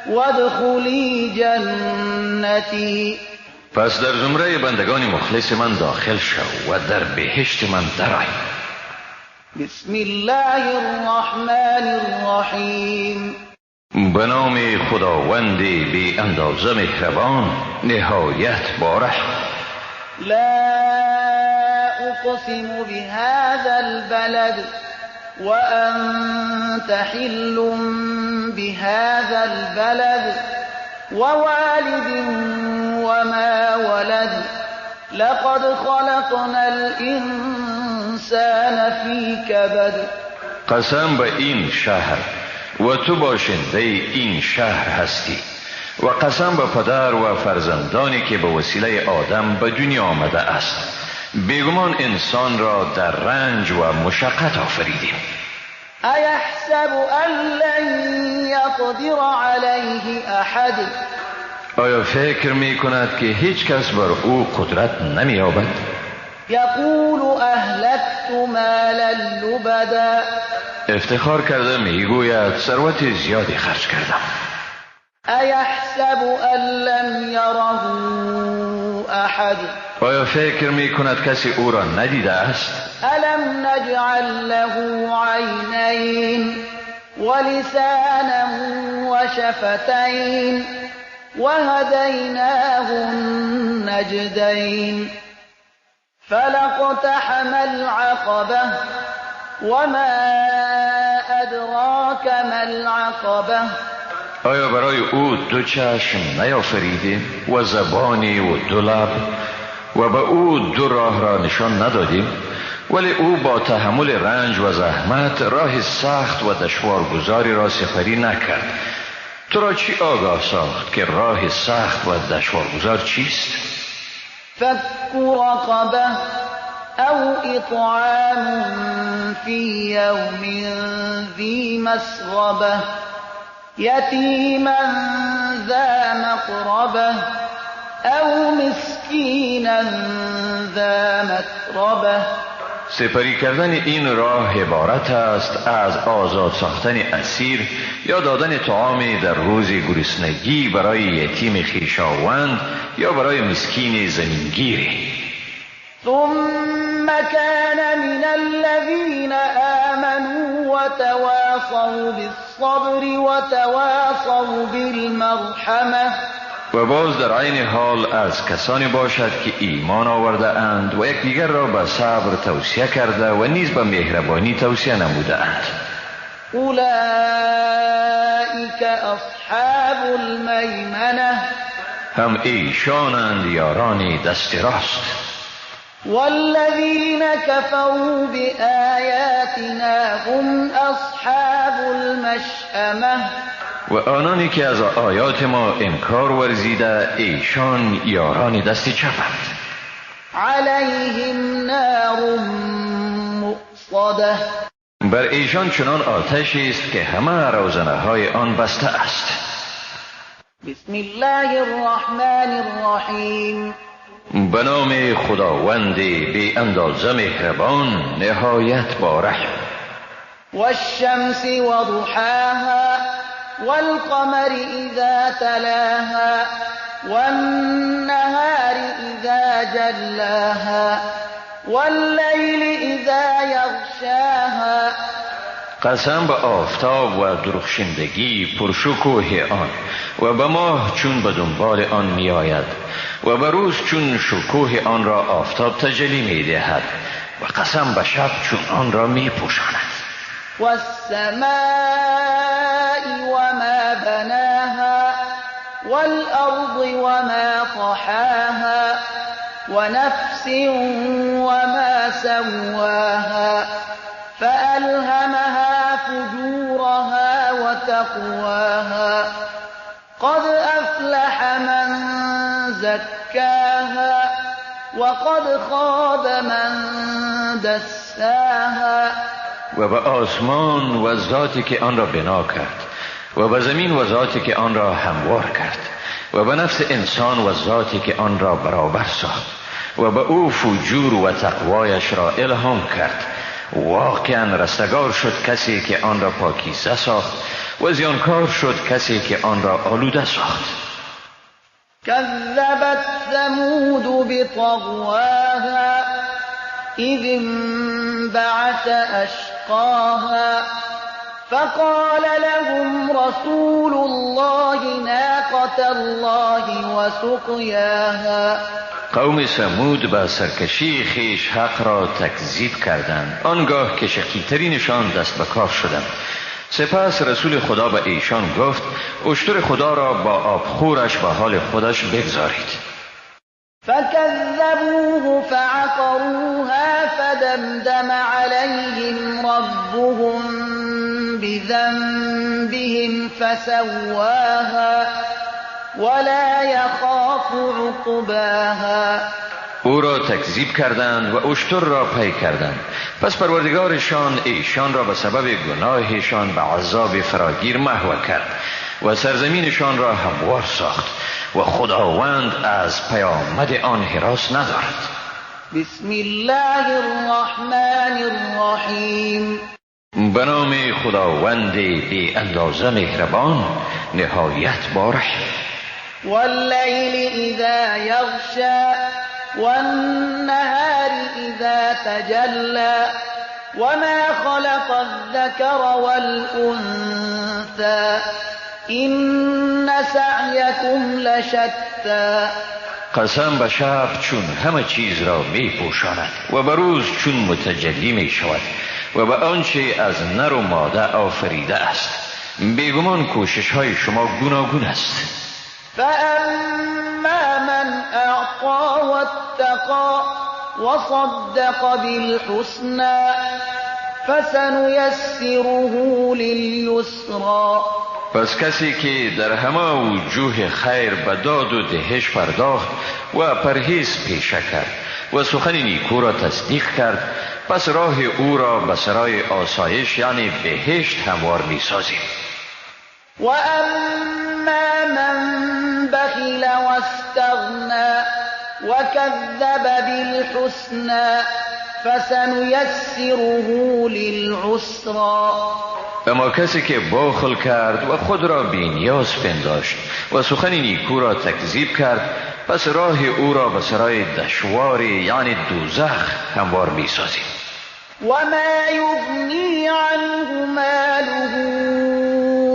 وادخلی جنتی. پس در زمره بندگان مخلص من داخل شو و در بهشت من درآی. بسم الله الرحمن الرحیم. به نام خداوند بی اندازه مهربان، نهایت بارحم. لا اقسم بهذا البلد وأنت حل بهذا البلد ووالد وما ولد لقد خلقنا الإنسان في كبد. قسم به این شهر و تو باشنده این شهر هستی، و قسم به پدر و فرزندانی که به وسیله آدم به دنیا آمده است. بیگمان انسان را در رنج و مشقت آفریدیم. ایحسب ان لن یقدر علیه احد. آیا فکر می کند که هیچ کس بر او قدرت نمی یابد؟ یقول اهلکت مالا لبدا. افتخار کرده می گوید ثروت زیادی خرج کردم. ایحسب ان لم یره احد. آیا فکر می کند کسی او را ندیده است؟ الم نجعل له عینین ولسانا وشفتین وهدیناه النجدین فلاقتحم العقبه وما ادراک ما العقبه. آیا برای او دو چشم نیافریدیم و زبانی و دو لب و به او دو راه را نشان ندادیم؟ ولی او با تحمل رنج و زحمت راه سخت و دشوارگذاری را سپری نکرد. تو را چی آگاه ساخت که راه سخت و دشوارگذار چیست؟ فک رقبه او اطعام فی یوم ذی مسغبه یتیما ذا مقربه او مسکینا ذا متربه. سپری کردن این راه عبارت است از آزاد ساختن اسیر یا دادن طعام در روز گرسنگی برای یتیم خویشاوند یا برای مسکین زمینگیری. ثم كان من الذين آمنوا وتواصوا بالصبر وتواصوا بالمرحمة. و باز در عین حال از کسانی باشد که ایمان آورده اند و یکدیگر را به صبر توصیه کرده و نیز به مهربانی توصیه نموده اند. اولئک اصحاب المیمنه. هم ایشانند یاران دست راست. والذین كفروا بآیاتنا هم اصحاب المشأمه. و آنانی که از آیات ما انکار ورزیده ایشان یاران دست چپند. علیهم نار مؤصده. بر ایشان چنان آتشی است که همه روزنه های آن بسته است. بسم الله الرحمن الرحیم. به نام خداوند بی اندازه مهربان، نهایت با رحم. والشمس وضحاها والقمر اذا تلاها والنهار اذا جلاها واللیل اذا یغشاها. قسم به آفتاب و درخشندگی پرشکوه آن و به ماه چون به دنبال آن می آید و به روز چون شکوه آن را آفتاب تجلی می دهد و قسم به شب چون آن را می پوشاند. والسماء وما بناها والأرض وما طحاها ونفس وما سواها فألهمها فجورها وتقواها قد أفلح من زكاها وقد خاب من دساها. و به آسمان و ذاتی که آن را بنا کرد و به زمین و ذاتی که آن را هموار کرد و به نفس انسان و ذاتی که آن را برابر ساخت و به او فجور و تقوایش را الهام کرد. واقعا رستگار شد کسی که آن را پاکیزه ساخت و زیانکار شد کسی که آن را آلوده ساخت. کذبت ثمود بطغواها إذ انبعث أشقاها فقال لهم رسول الله ناقة الله وسقياها. قوم ثمود به سرکشی خیش حق را تکذیب کردند، آنگاه که شقی‌ترینشان دست به کار شدند. سپس رسول خدا به ایشان گفت اشتر خدا را با آبخورش به حال خودش بگذارید. فكذبوه فعقروها فدمدم عليهم ربهم بذنبهم فسواها ولا يخاف عقباها. او را تکذیب کردند و اشتر را پی کردند. پس پروردگارشان ایشان را به سبب گناهشان به عذاب فراگیر محو کرد و سرزمینشان را هموار ساخت و خداوند از پیامد آن هراس ندارد. بسم الله الرحمن الرحیم. به نام خداوند بی اندازه مهربان نهایت بارحم. واللیل اذا یغشی والنهار اذا تجلی وما خلق الذکر والانثی إن سعیکم لشتی. قسم به شب چون همه چیز را می پوشاند و به روز چون متجلی می شود و به آنچه از نر و ماده آفریده است. بیگمان کوشش های شما گوناگون است. فأما من أعطى واتقى وصدق بالحسنى فسنيسره لليسرى. پس کسی که در همه وجوه خیر به داد و دهش پرداخت و پرهیز پیشه کرد و سخن نیکو را تصدیق کرد، پس راه او را به سرای آسایش یعنی بهشت هموار می سازیم. و اما من بخل واستغنی وکذب بالحسنی فسنیسره للعسری. اما کسی که بخل کرد و خود را بی نیاز پنداشت و سخن نیکو را تکذیب کرد، پس راه او را به سرای دشواری یعنی دوزخ هموار می سازیم. و ما یغنی عنه ماله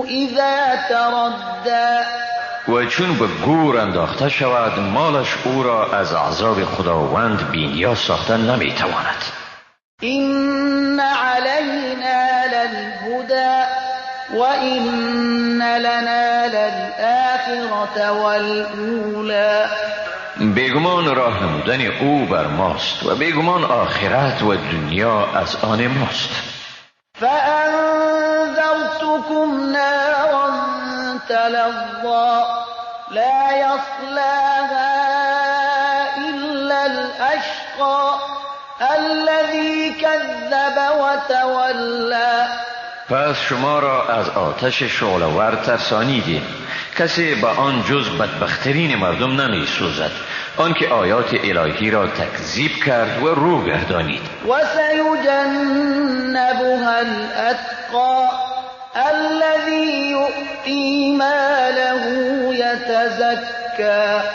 اذا تردی. و چون به گور انداخته شود، مالش او را از عذاب خداوند بی نیاز ساختن نمی تواند. إن علينا للهدى وإن لنا للآخرة والأولى. بیگمان راه نمودن او بر ماست و بیگمان آخرت و دنیا از آن ماست. فأنذرتكم نارا تلظى لا يصلاها إلا الأشقى الذي كذب وتولى. پس شما را از آتش شعله‌ور ترسانیدیم. کسی به آن جز بدبخترین مردم نمی سوزد، آنکه آیات الهی را تکذیب کرد و رو گردانید. و سیجنبها الاتقی الذی یؤتی ماله یتزکی.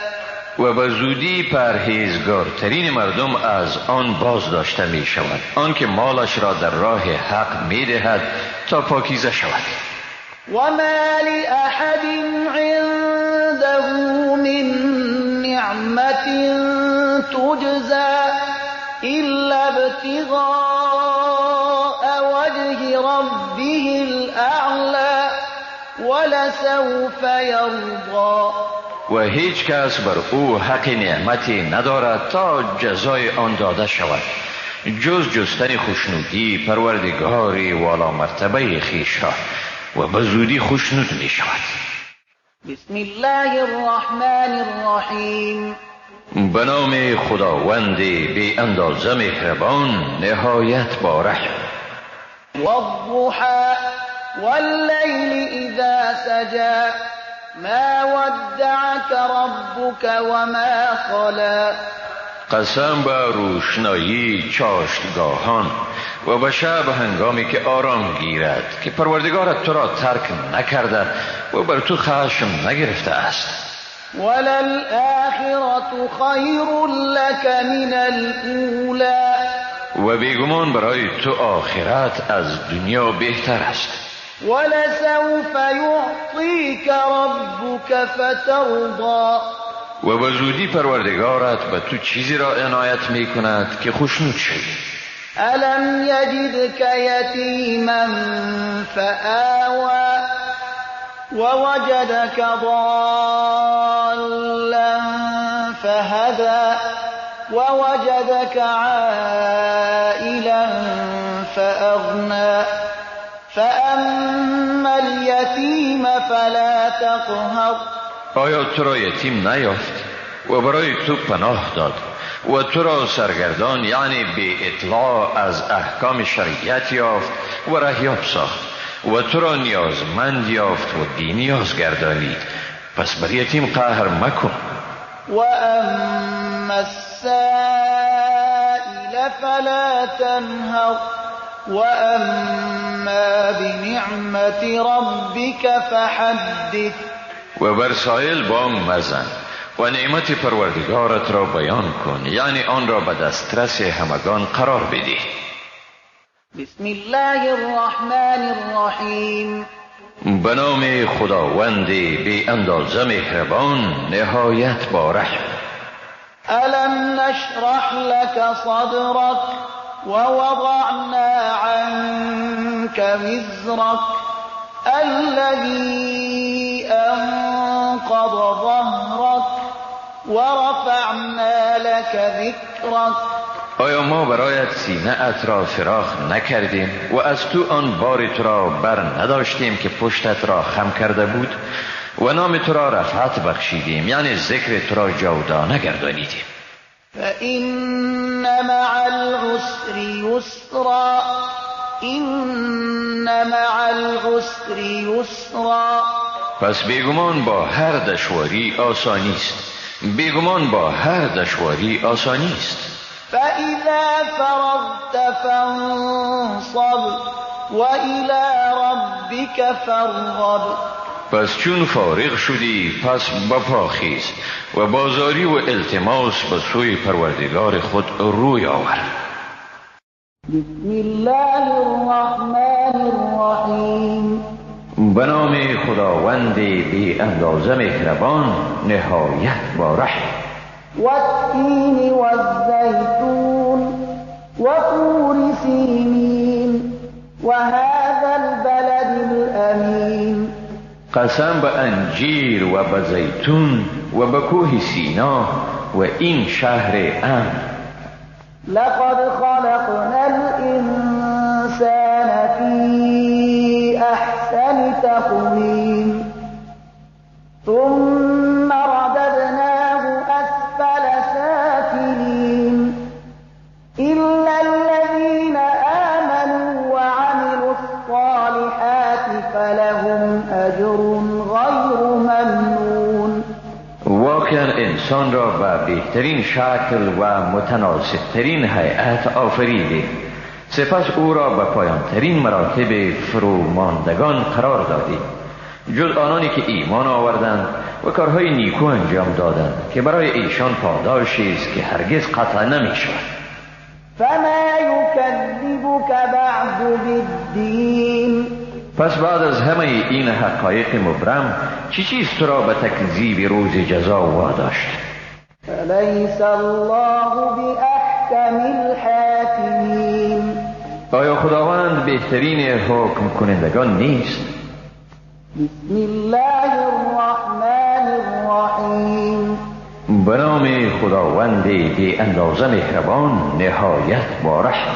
و به زودی پرهیزگارترین مردم از آن باز داشته می شود، آنکه مالش را در راه حق می دهد تا پاکیزه شود. و ما لأحد عنده من نعمت تجزی إلا ابتغاء وجه ربه الأعلى ولسوف یرضی. و هیچ کس بر او حق نعمتی ندارد تا جزای آن داده شود، جز جستن خوشنودی پروردگار والا مرتبه خویش را، و به زودی خوشنود می شود. بسم الله الرحمن الرحیم. به نام خداوند بی اندازه مهربان نهایت با رحم. والضحى واللیل اذا سجى ما ودعك ربك وما قلى. قسم به روشنایی چاشتگاهان و به شب هنگامی که آرام گیرد، که پروردگارت تو را ترک نکرده و بر تو خشم نگرفته است. وللآخرة خیر لك من الأولى. و بیگمان برای تو آخرت از دنیا بهتر است. ولسوف يعطيك ربك فترضى. و به زودی پروردگارت به تو چیزی را عنایت می کند که خوشنود شوی. ألم يجدك يتيما فآوى ووجدك ضالا فهدى ووجدك عائلا فأغنى فأما اليتيم فلا تقهر. آیا تو را یتیم نیافت و برای تو پناه داد و تو را سرگردان، یعنی بی اطلاع از احکام شریعت یافت و رهیاب ساخت و تو را نیازمند یافت و بی نیاز گردانید، پس بر یتیم قهر مکن. و اما السائل فلا تنهر و اما بنعمت ربک فحدث. و بر سائل بانگ مزن و نعمت پروردگارت را بیان کن، یعنی آن را به دسترس همگان قرار بده. بسم الله الرحمن الرحیم. به نام خداوند بی اندازه مهربان، نهایت با رحم. الم نشرح لك صدرك ووضعنا عنك وزرك الذي انقض ظهرك ورفعنا لك ذكرك. آیا ما برایت سینه ات را فراخ نکردیم و از تو آن بار تو را بر نداشتیم که پشتت را خم کرده بود و نام تو را رفعت بخشیدیم، یعنی ذکر تو را جاودانه گردانیدیم. فإن مع العسر یسرا إن مع العسر یسرا. پس بیگمان با هر دشواری آسانی است، بیگمان با هر دشواری آسانی است. فإذا فرغت فانصب وإلى ربك فارغب. پس چون فارغ شدی پس بپا خیز و بازاری و التماس به سوی پروردگار خود روی آور. بسم الله الرحمن الرحیم. به نام خداوند بی اندازه مهربان، نهایت با رحم. والتین والزیتون وطور سینین وهذا البلد الامین. قسم به انجیر و به زیتون و به کوه سینا و این شهر امن. لقد خلقنا الانسان فی احسن تقویم ثم رددناه اسفل سافلین الا الذین آمنوا وعملوا الصالحات فلهم اجر غیر ممنون. واقعا انسان را به بهترین شکل و متناسبترین هیئت آفریده، سپس او را به پایانترین مراتب فروماندگان قرار دادیم، جز آنانی که ایمان آوردند و کارهای نیکو انجام دادند که برای ایشان پاداشی است که هرگز قطع نمی شود. فما یکذبک بعد بالدین. پس بعد از همه این حقایق مبرم چی چیز تو را به تکذیب روز جزا واداشت؟ فلیس الله باحکم الحاکمین. آیا خداوند بهترین حکم کنندگان نیست؟ بسم الله الرحمن الرحیم. به نام خداوند بی اندازه مهربان، نهایت با رحم.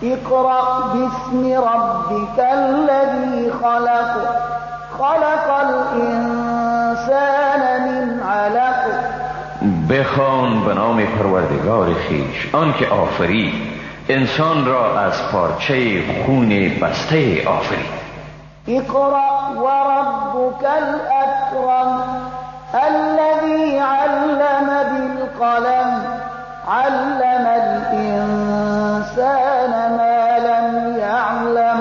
اقرأ باسم ربك الذي خلق خلق الانسان من علق. بخوان به نام پروردگار خویش، آن که آفرید انسان را از پارچه خون بسته آفرید. اقرأ وربك الأكرم الذي علم بالقلم علم الإنسان ما لم يعلم.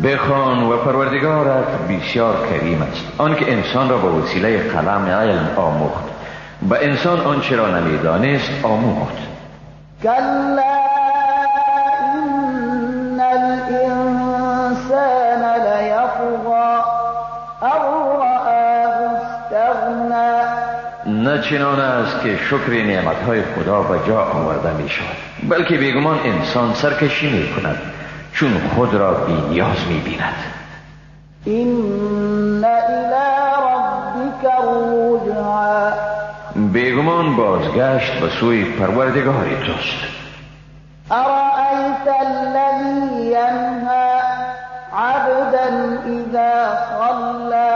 بخوان و پروردگارت بسیار کریم است، آنکه انسان را به وسیله قلم علم آموخت، به انسان آنچه را نمیدانست آموخت. کلا چنان است که شکر نعمتهای خدا به جا آورده می شود، بلکه بیگمان انسان سرکشی می کند چون خود را بی نیاز می بیند. إن إلى ربك الرجعى. بیگمان بازگشت به سوی پروردگار توست. أرأيت الذي ينهى عبدا إذا صلى.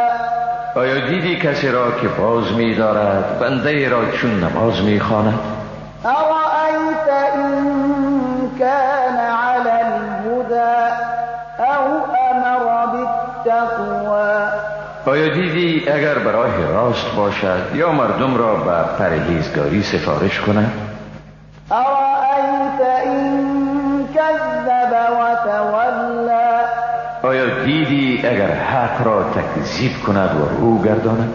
آیا دیدی کسی را که باز می دارد بنده را چون نماز می خواند؟ أرأيت إن كان على الهدى أو أمر بالتقوى. آیا دیدی اگر براه راست باشد یا مردم را به پرهیزگاری سفارش کند؟ أرأيت إن كذب وتولى. آیا دیدی اگر حق را تکذیب کند و رو گرداند؟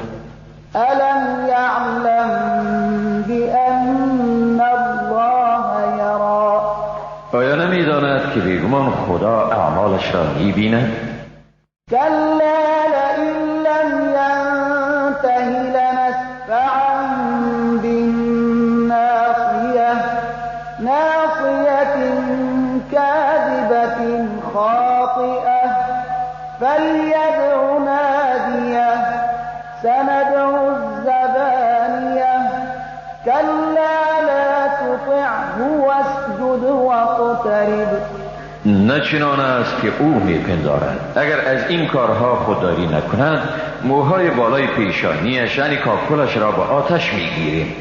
ألم يعلم بأن الله يرى. آیا نمیداند که بیگمان خدا اعمالش را میبیند؟ كلا لئن لم ينته لنسفعا بالناصية ناصية كاذبة خاطئة فليدع ناديه سندع الزبانية كلا لا تطعه واسجد واقترب. نه چنان است که او میپندارد. اگر از این کارها خودداری نکند موهای بالای پیشانیش یعنی کاکلش را به آتش میگیریم،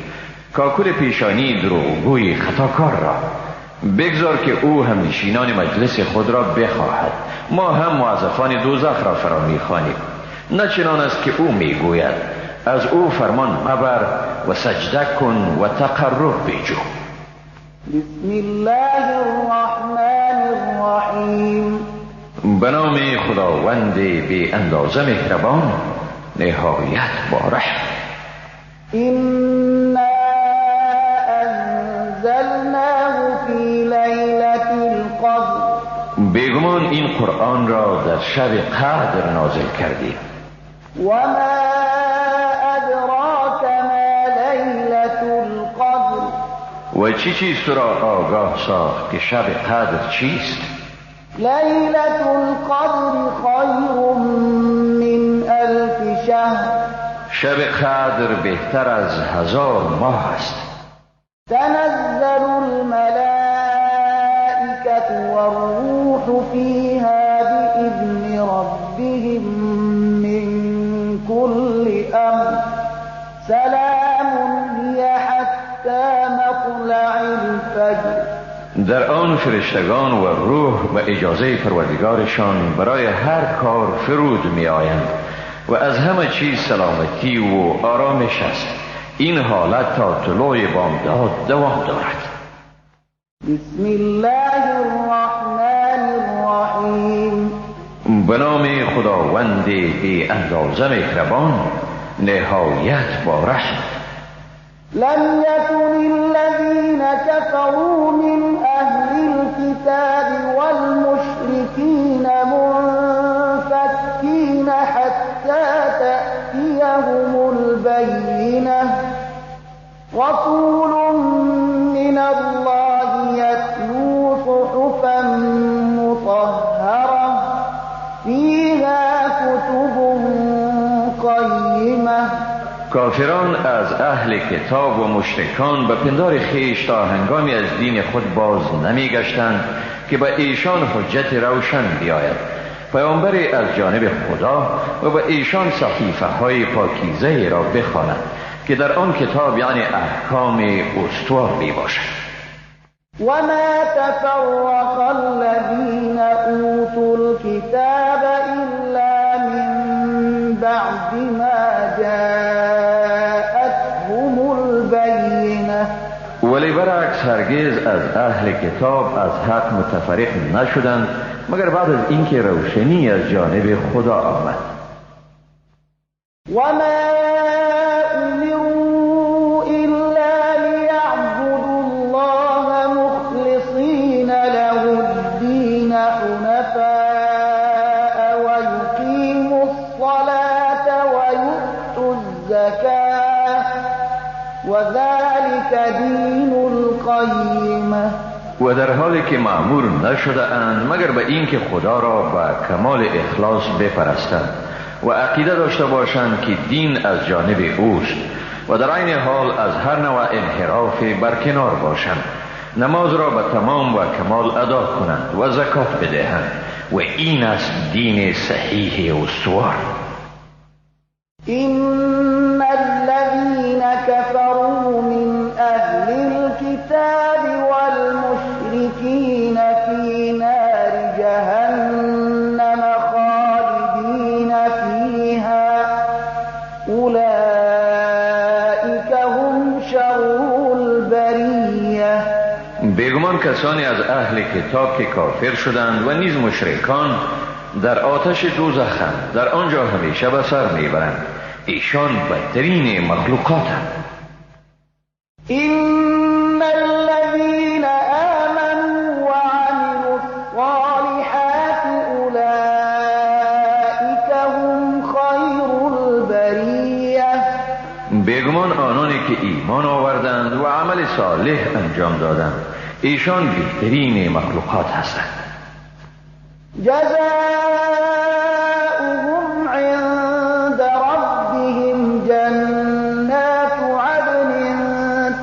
کاکل پیشانی دروغگوی خطاکار را. بگذار که او هم نشینان مجلس خود را بخواهد، ما هم موظفان دوزخ را فرا میخوانیم. نه چنان است که او میگوید، از او فرمان مبر و سجده کن و تقرب بجو. بسم الله الرحمن الرحیم. به نام خداوند بی اندازه مهربان نهایت با رحم. إنا أنزلناه في ليلة القدر. بیگمان این قرآن را در شب قدر نازل کردیم. وما أدراك ما ليلة القدر. و چی چیز تو را آگاه ساخت که شب قدر چیست؟ ليلة القدر خیر من ألف شهر. شب قدر بهتر از 1000 ماه است. تنزل الملائكة والروح فيها بإذن ربهم من كل أمر سلام هي حتى مطلع الفجر. در آن فرشتگان و روح به اجازه پروردگارشان برای هر کار فرود می آیند و از همه چیز سلامتی و آرامش است. این حالت تا طلوع بامداد دوام دارد. بسم الله الرحمن الرحیم. به نام خداوند بی اندازه مهربان نهایت با رحم. لم يكن الذين كفروا من أهل الكتاب والمشركين منفكين حتى تأتيهم البينة رسول من الله يتلو صحفا مطهرة فيها كتب قيمة. کافران از اهل کتاب و مشرکان به پندار خویش تا هنگامی از دین خود باز نمیگشتند که به ایشان حجت روشن بیاید. پیامبری از جانب خدا و به ایشان صحیفه های پاکیزه را بخواند که در آن کتاب یعنی احکام استوار می باشد. وما تفرق الذين اوتوا الكتاب الا من بعد ما جاءتهم البينة. ولی برعکس هرگز از اهل کتاب از حق متفرق نشدند مگر بعد از اینکه روشنی از جانب خدا آمد. وما امروا الا ليعبدوا الله مخلصين له الدين حنفاء ويقيموا الصلاة ويؤتوا الزكاة قیمة. و در حالی که مأمور نشده اند مگر به اینکه خدا را با کمال اخلاص بپرستند و عقیده داشته باشند که دین از جانب اوست و در عین حال از هر نوع انحراف برکنار باشند، نماز را به تمام و کمال ادا کنند و زکات بدهند و این است دین صحیح استوار. إن الذين كفروا من أهل الكتاب والمشركين في نار جهنم خالدين فيها أولئك هم شر البرية. بیگمان کسانی از اهل کتاب که کافر شدند و نیز مشرکان در آتش دوزخند، در آنجا همیشه به سر میبرند. ایشان بدترین مخلوقاتند. إن الذين آمنوا وعملوا الصالحات أولئك هم خیر البریة. بیگمان آنانی که ایمان آوردند و عمل صالح انجام دادند، ایشان بهترین مخلوقات هستند. جزاؤهم عند ربهم جنات عدن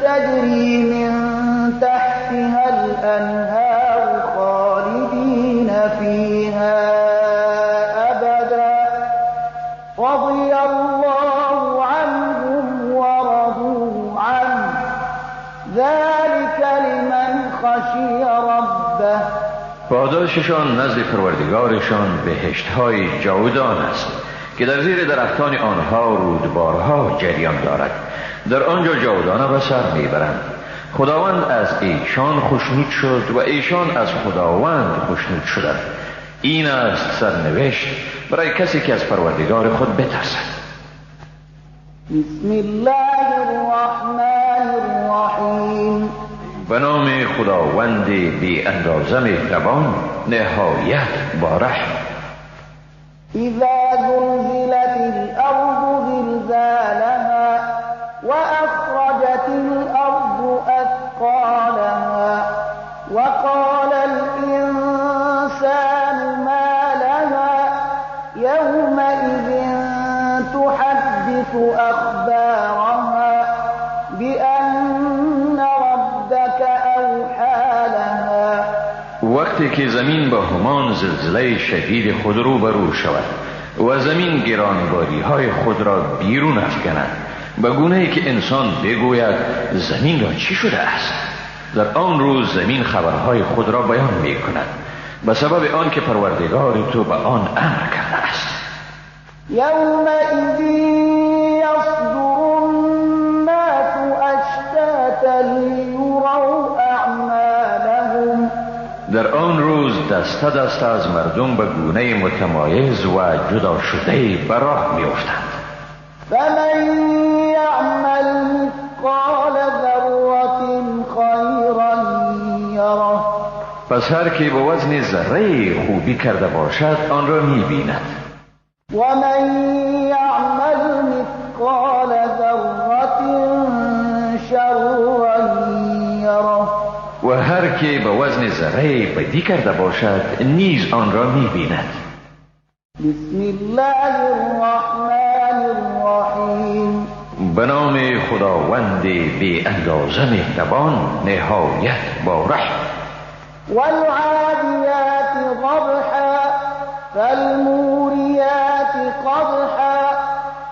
تجري من تحتها الأنهار خالدين فيها أبدا رضي الله عنهم ورضوا عنه ذلك لمن خشي ربه. پاداششان نزد پروردگارشان بهشت‌های جاودان است که در زیر درختان آنها رودبارها جریان دارد، در آنجا جاودانه به سر میبرند. خداوند از ایشان خوشنود شد و ایشان از خداوند خوشنود شدند. این است سرنوشت برای کسی که از پروردگار خود بترسد. بسم الله الرحمن الرحیم. به نام خداوند بی اندازه مهربان، نهایت با رحم. اذا زلزلت الارض زلزالها واخرجت الارض اثقالها وقال الانسان ما لها يومئذ تحدث اخبارها بأن ربك أوحى لها. وقتی که زمین با همان زلزله شدید خود روبرو شود و زمین گرانباری های خود را بیرون افکند، به گونه ای که انسان بگوید زمین را چی شده است، در آن روز زمین خبرهای خود را بیان می کند به سبب آن که پروردگار تو به آن امر کرده است. یومئذ یصدر الناس اشتاتا لیروا اعمالهم. در آن روز دسته دسته از مردم به گونه متمایز و جدا شده به راه می افتند. فمن یعمل مثقال ذرة خیرا یره. پس هر کی به وزن ذره خوبی کرده باشد آن را می بیند. و من یعمل مثقال ذرة شرا یره. و هر کی به وزن ذره بدی کرده باشد نیز آن را می بیند. بسم الله الرحمن الرحیم. به نام خداوند بی اندازه مهربان، نهایت با رحم. والعادیات ضبحا فالموریات قدحا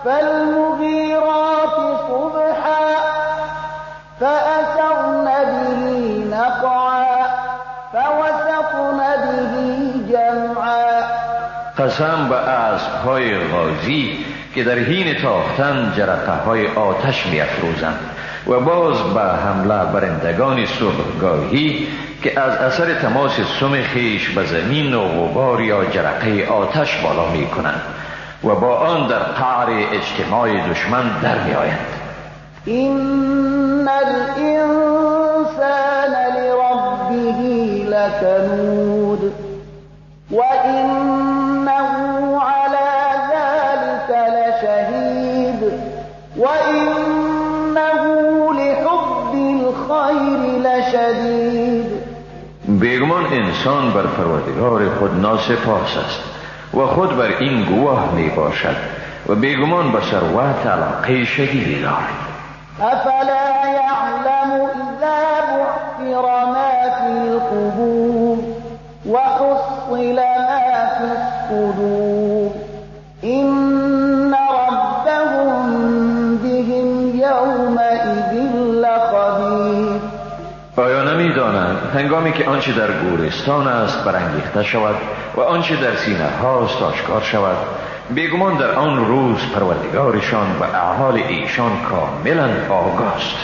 فالمغیرات صبحا فأثرن به نقعا فوسطن به جمعا. قسم به اسب‌های غازی که در حین تاختن جرقه‌های آتش می‌افروزند و باز به حمله برندگان صبحگاهی که از اثر تماس سم خویش به زمین و غبار یا جرقه آتش بالا می‌کنند و با آن در قعر اجتماع دشمن در می‌آیند. إن الإنسان لربه لكنود وإنه على ذلك لشهيد وإنه لحب الخير بالخير لشدید. بیگمان انسان بر پروردگار خود ناسپاس است و خود بر این گواه می باشد و بیگمان به ثروت علاقه شدیدی دارد. افلا یعلم اذا بعثر ما فی القبور وحصل ما فی الصدور ان ربهم بهم یومئذ لخبیر. آیا نمی‌دانند هنگامی که آنچه در گورستان است برانگیخته شود و آنچه در سینه هاست آشکار شود، بیگمان در آن روز پروردگارشان و اعمال ایشان کاملا آگاست.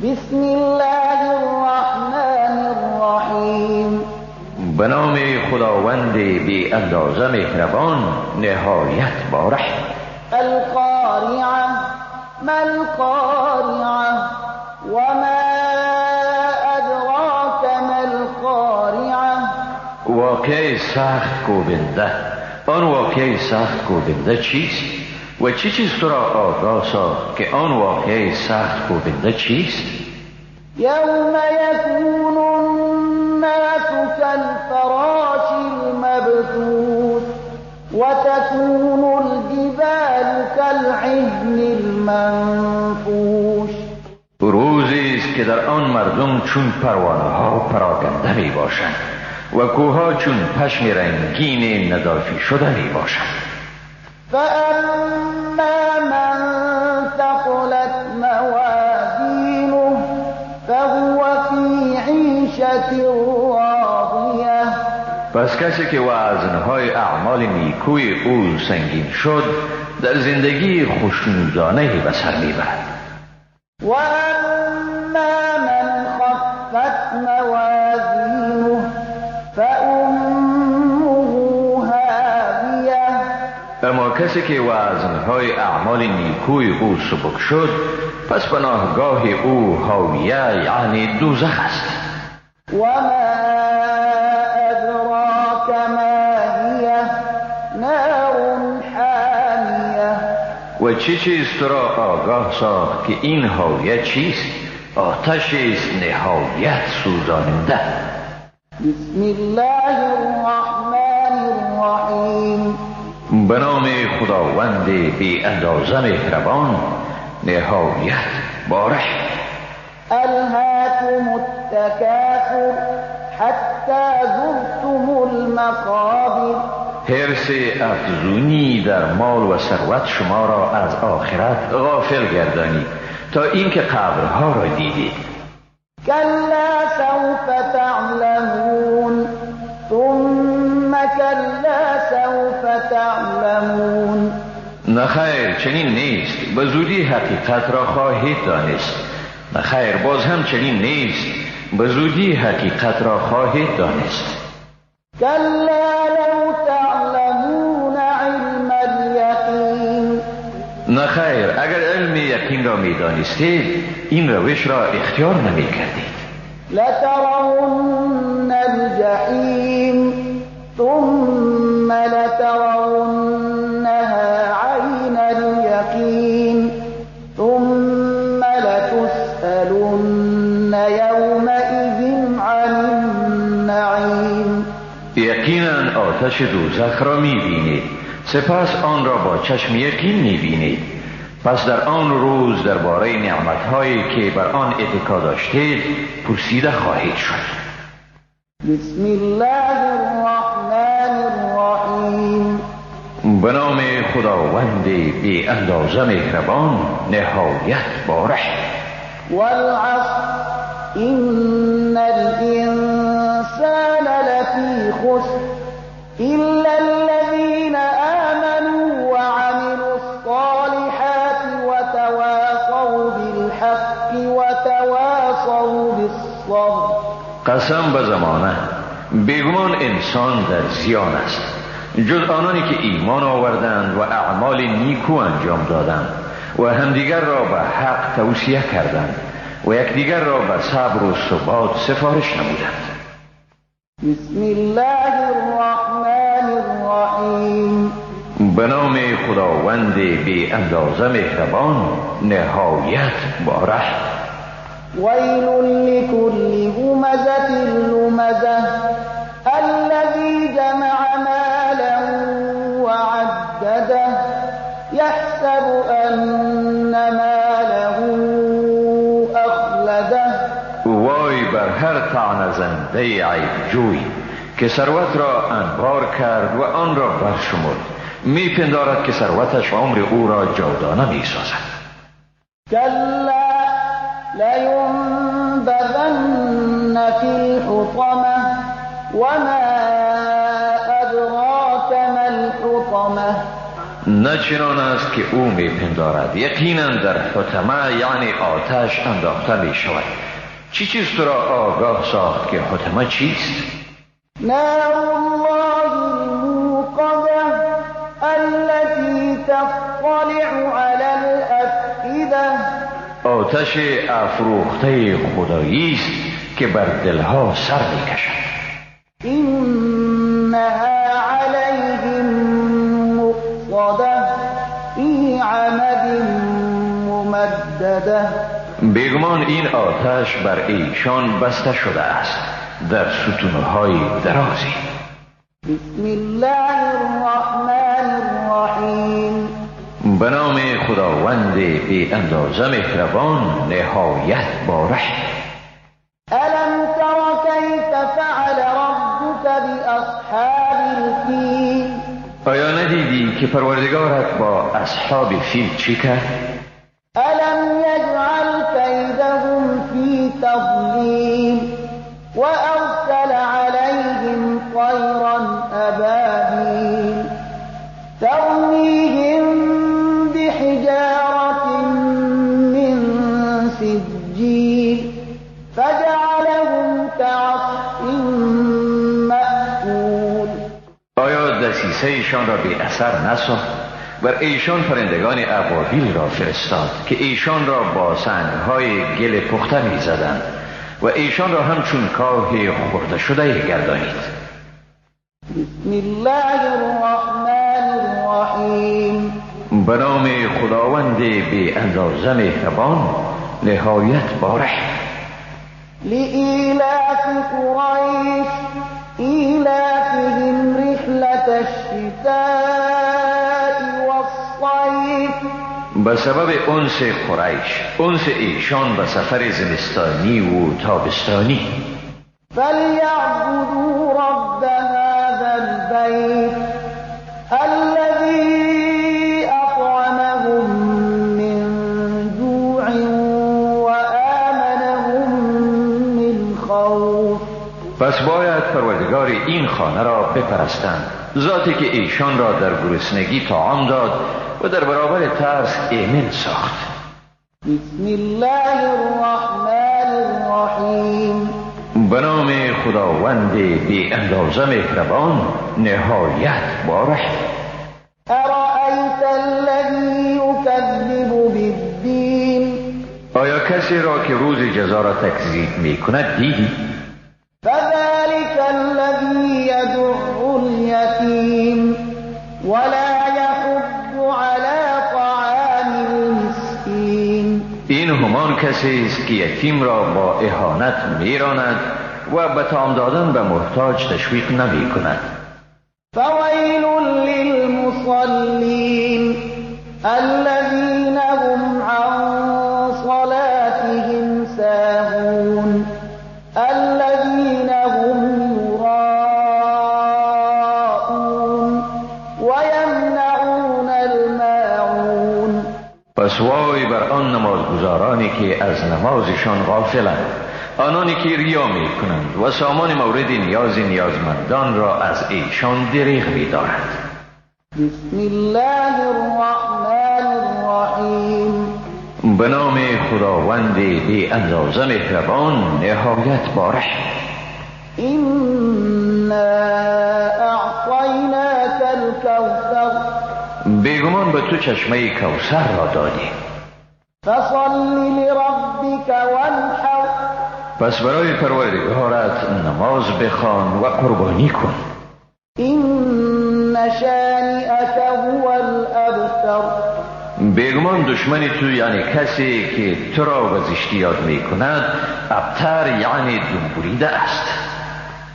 بسم الله الرحمن الرحیم. به نام خداوند بی اندازه مهربان نهایت باره. القارعه ما القارعه وما ادراک ما القارعه. واقعه سخت کوبنده. آن واقعه سخت کوبنده چیست؟ و چی چیز تو را آگاه ساخت که آن واقعه سخت کوبنده چیست؟ یوم یکون الناس کالفراش المبثوث وتكون الجبال كالعهن المنفوش. روزی است که در آن مردم چون پروانه ها پراگنده می باشند و کوه‌ها چون پشم رنگین ندافی شده می باشند. فأما من ثقلت موازینه فهو فی عیشة راضیة. پس کسی که وزنهای اعمال نیکوی او سنگین شد در زندگی خوشنودانه به سر میبرد. وأما من خفت موازینه فأمه هاویه. اما کسی که وزنهای اعمال نیکوی او سبک شد پس پناهگاه او هاویه یعنی دوزخ است. وما ادراک ما هیه نار حامیه. و چه چیز تو را آگاه ساخت که این هاویه چیست؟ آتش است نهایت سوزاننده. بسم الله الرحمن الرحیم. به نام خداوند بی اندازه مهربان نهایت باره. الهاکم التکاثر حتی زرتم المقابر. حرص افزونی در مال و ثروت شما را از آخرت غافل گردانید تا اینکه قبرها را دیدید. کلا سوف تعلمون ثم کلا سوف تعلمون. نخیر چنین نیست، به زودی حقیقت را خواهید دانست. نخیر باز هم چنین نیست، به زودی حقیقت را خواهید دانست. کلا لو تعلمون علم الیقین. نخیر اگر علم یقین را می دانستید این روش را اختیار نمی کردید. لترون الجحیم ثم لترونها عین الیقین ثم لتسألن یومئذ عن النعیم. یقینا آتش دوزخ را می بینید، سپس آن را با چشم یقین می بینید. پس در آن روز درباره نعمت‌هایی که بر آن اتکا داشتید پرسیده خواهید شد. بسم الله الرحمن الرحیم. به نام خداوند بی اندازه مهربان نهایت باره. والعصر ان الانسان لفی خسر الا الذین آمنوا وعملوا الصالحات وتواصوا بالحق وتواصوا بالصبر. قسم به زمانه، بیگمان انسان در زیان است جز آنانی که ایمان آوردند و اعمال نیکو انجام دادند و همدیگر را به حق توصیه کردند و یکدیگر را به صبر و ثبات سفارش نمودند. بسم الله الرحمن الرحیم. به نام خداوند بی اندازه مهربان نهایت با رحم. ويل لكل همزة لمزة الذي جمع مالا وعدده يحسب أن ماله أخلده. وای بر هر طعنه زنده عیب جوی که ثروت را انبار کرد و آن را برشمرد، میپندارد که ثروتش عمر او را جاودانه میسازد. کلا لینبذن فی الحطمة وما ادراک ما الحطمة. نه چنان است که او میپندارد، یقینا در حطمه یعنی آتش انداخته میشود. چی چیز تو را آگاه ساخت که حطمه چیست؟ نار الله الموقدة التي تطلع على الأفئدة. آتش افروخته خدایی است که بر دلها سر میکشد. إنها عليهم مؤصدة في عمد ممددة. بیگمان این آتش بر ایشان بسته شده است در ستونهای درازی. بسم الله الرحمن الرحیم. به نام خداوند بی اندازه مهربان نهایت باره. الم تر کیف فعل ربک باصحاب الفیل. آیا ندیدی که پروردگارت با اصحاب فیل چی کرد؟ الم یجعل کیدهم فی تضلیل وأرسل عليهم طيرا أبابيل ترميهم بحجارة من سجيل فجعلهم كعصف مأكول. آیا دسیسه ایشان را بی اثر نساخت؟ بر ایشان پرندگان ابابیل را فرستاد که ایشان را با سنگهای گل پخته می زدند و ایشان را همچون کاه خورده شده گردانید. بسم الله الرحمن الرحیم. به نام خداوند بی اندازه مهربان نهایت باره. لإیلاف قریش ایلافهم رحلة الشتاء والصیف. به سبب انس قریش، انس ایشان به سفر زمستانی و تابستانی. فلیعبدوا رب هذا البیت الذی اطعمهم من جوع وآمنهم من خوف. پس باید پروردگار این خانه را بپرستند، ذاتی که ایشان را در گرسنگی طعام داد و در برابر ترس ایمن ساخت. بسم الله الرحمن الرحیم. به نام خداوند بی اندازه مهربان نهایت باره. ارأیت الذی یکذب بالدین. آیا کسی را که روز جزا را تکذیب می کند دیدی؟ فذلك الذی یدع الیتیم ولا على طعام المسکین. این همان کسی است که یتیم را با اهانت میراند و به طعام دادن به محتاج تشویق نمی کند. فویل للمصلین الذین هم عن صلاتهم ساهون الذین هم یراءون ویمنعون الماعون. پس وای بر آن نمازگزارانی که از نمازشان غافلند، آنانی که ریا می کنند و سامان مورد نیاز نیازمندان را از ایشان دریغ می دارند. بسم الله الرحمن الرحیم. به نام خداوند بی اندازه مهربان نهایت باره. إنا أعطیناک الکوثر. بیگمان به تو چشمه کوثر را دادیم. فصل لربک وانحر. پس برای پروردگارت نماز بخوان و قربانی کن. إن شانئک هو الأبتر. بیگمان دشمن تو، یعنی کسی که تو را به زشتی یاد می کند، ابتر یعنی دم بریده است.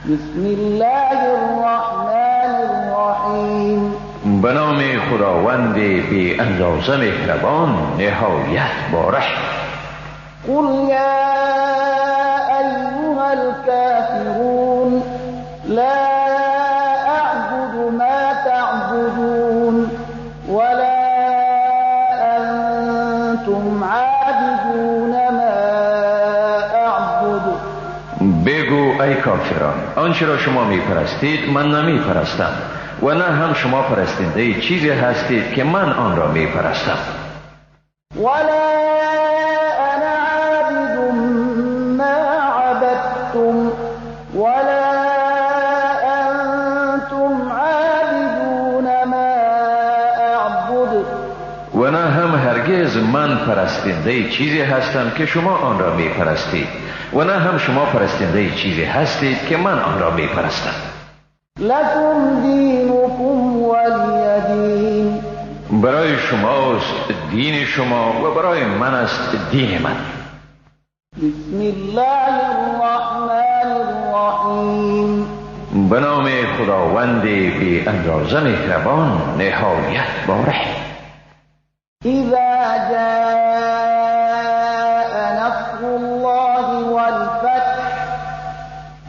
بسم الله الرحمن الرحیم. به نام خداوند بی اندازه مهربان، نهایت بارحم. قل یا ایها الكافرون لا اعبد ما تعبدون ولا انتم عابدون ما اعبد. بگو ای کافران، آنچه را شما می پرستید من نمی پرستم و نه هم شما پرستنده چیزی هستید که من آن را می پرستم. ولا انا عابد ما عبدتم ولا انتم عابدون ما اعبد. و نه هم هرگز من پرستنده چیزی هستم که شما آن را می پرستید و نه هم شما پرستنده چیزی هستید که من آن را می پرستم. لکم دینکم ولی دین. برای شماست دین شما و برای من است دین من. بسم الله الرحمن الرحیم. به نام خداوند بی اندازه مهربان، نهایت بارحم. اذا جاء نصر الله والفتح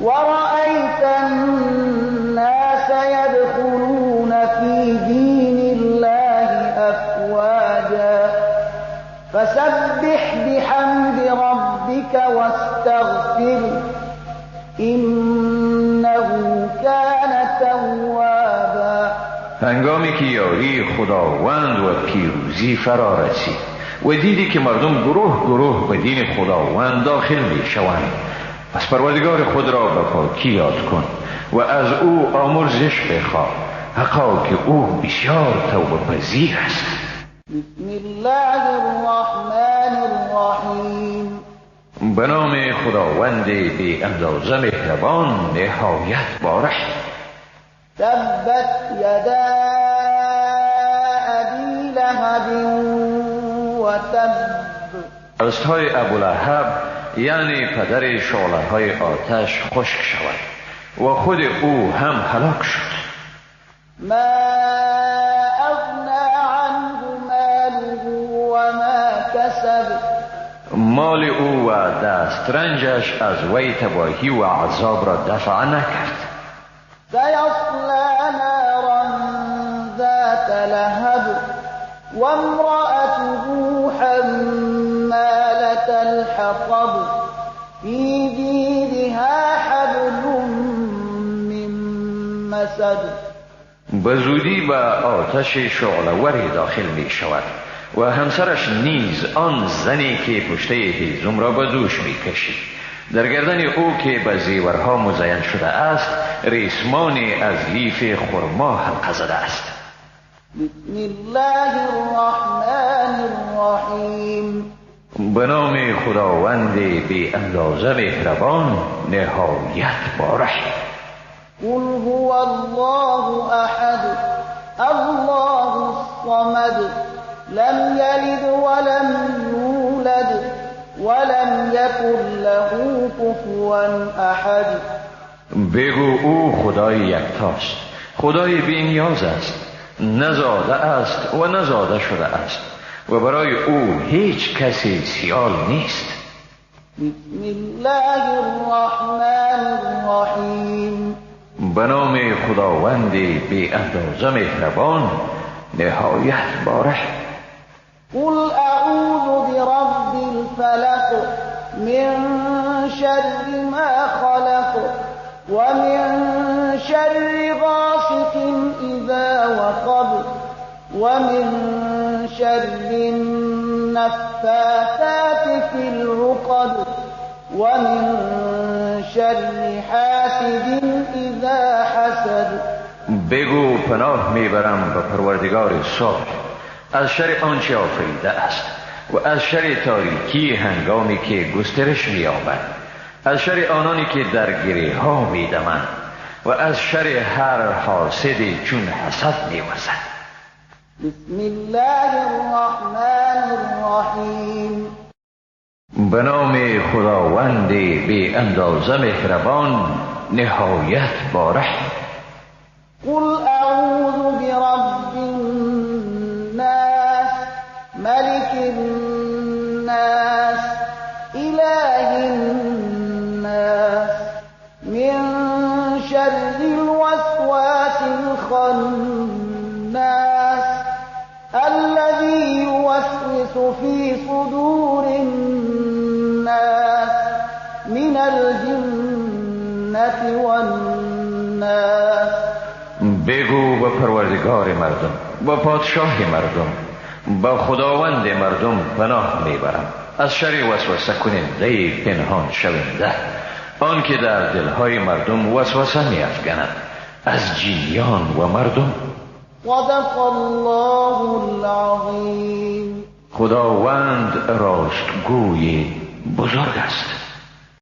ورأيت الناس يدخلون في دين الله أفواجا فسبح بحمد ربك واستغفره إنه كان توابا. هنگامی که یاری خداوند و پیروزی فرا رسید و دیدی که مردم گروه گروه به دین خداوند داخل می شوند، پس پروردگار خود را به پاکی یاد کن و از او آمرزش بخواه، حقا که او بسیار توبه پذیر است. بسم الله الرحمن الرحیم. به نام خداوند بی اندازه مهربان، نهایت بارحم. تبت یدا ابی لهب و تب. دستهای ابولهب یعنی پدر شعله های آتش خشک شود و خود او هم هلاک شد. ما اغنی عنه ماله و ما کسب. مال او و دسترنجش از وی تباهی و عذاب را دفع نکرد. سیصلی نارا ذات لهب وامرأته حمالة الحطب في جیدها حبل من مسد. به زودی به آتش شعله‌وری داخل می شود و همسرش نیز آن زنی که پشته هیزم را به دوش می کشید. در گردن او که به زیورها مزین شده است، ریسمانی از لیف خرما حلقه زده است. بسم الله الرحمن الرحیم. به نام خداوند بی اندازه مهربان، نهایت بارحم. قل هو الله احد الله الصمد لم یلد ولم یولد ولم یکن له کفوا احد. بگو او خدای یکتاست، خدای بی نیاز است، نزاده است و نزاده شده است و برای او هیچ کسی سیال نیست. بسم الله الرحمن الرحیم. به نام خداوند بی اندازه مهربان، نهایت بارحم. قل اعوذ برب الفلق من شر ما خلق ومن شر غاسق اذا وقب ومن شر النفاثات في العقد ومن شر حاسد اذا حسد. بگو پناه میبرم به پروردگار صبح از شر آنچه آفریده است و از شر تاریکی هنگامی که گسترش می‌یابد، از شر آنانی که در گره ها می‌دمند و از شر هر حاسدی چون حسد می‌ورزد. بسم الله الرحمن الرحیم. به نام خداوند بی اندازه مهربان، نهایت بارحم. قل اعوذ برب الناس، ملک الناس، اله الناس، من شر الوسواس الخناس، الذي يوسوس في صدور الناس، من الجنة والناس. بگو به پروردگار مردم، با پادشاه مردم، با خداوند مردم پناه میبرم از شر وسوسه کننده پنهان شونده، آن که در دلهای مردم وسوسه میافکند، از جنیان و مردم. صدق الله العظیم. خداوند راستگوی بزرگ است.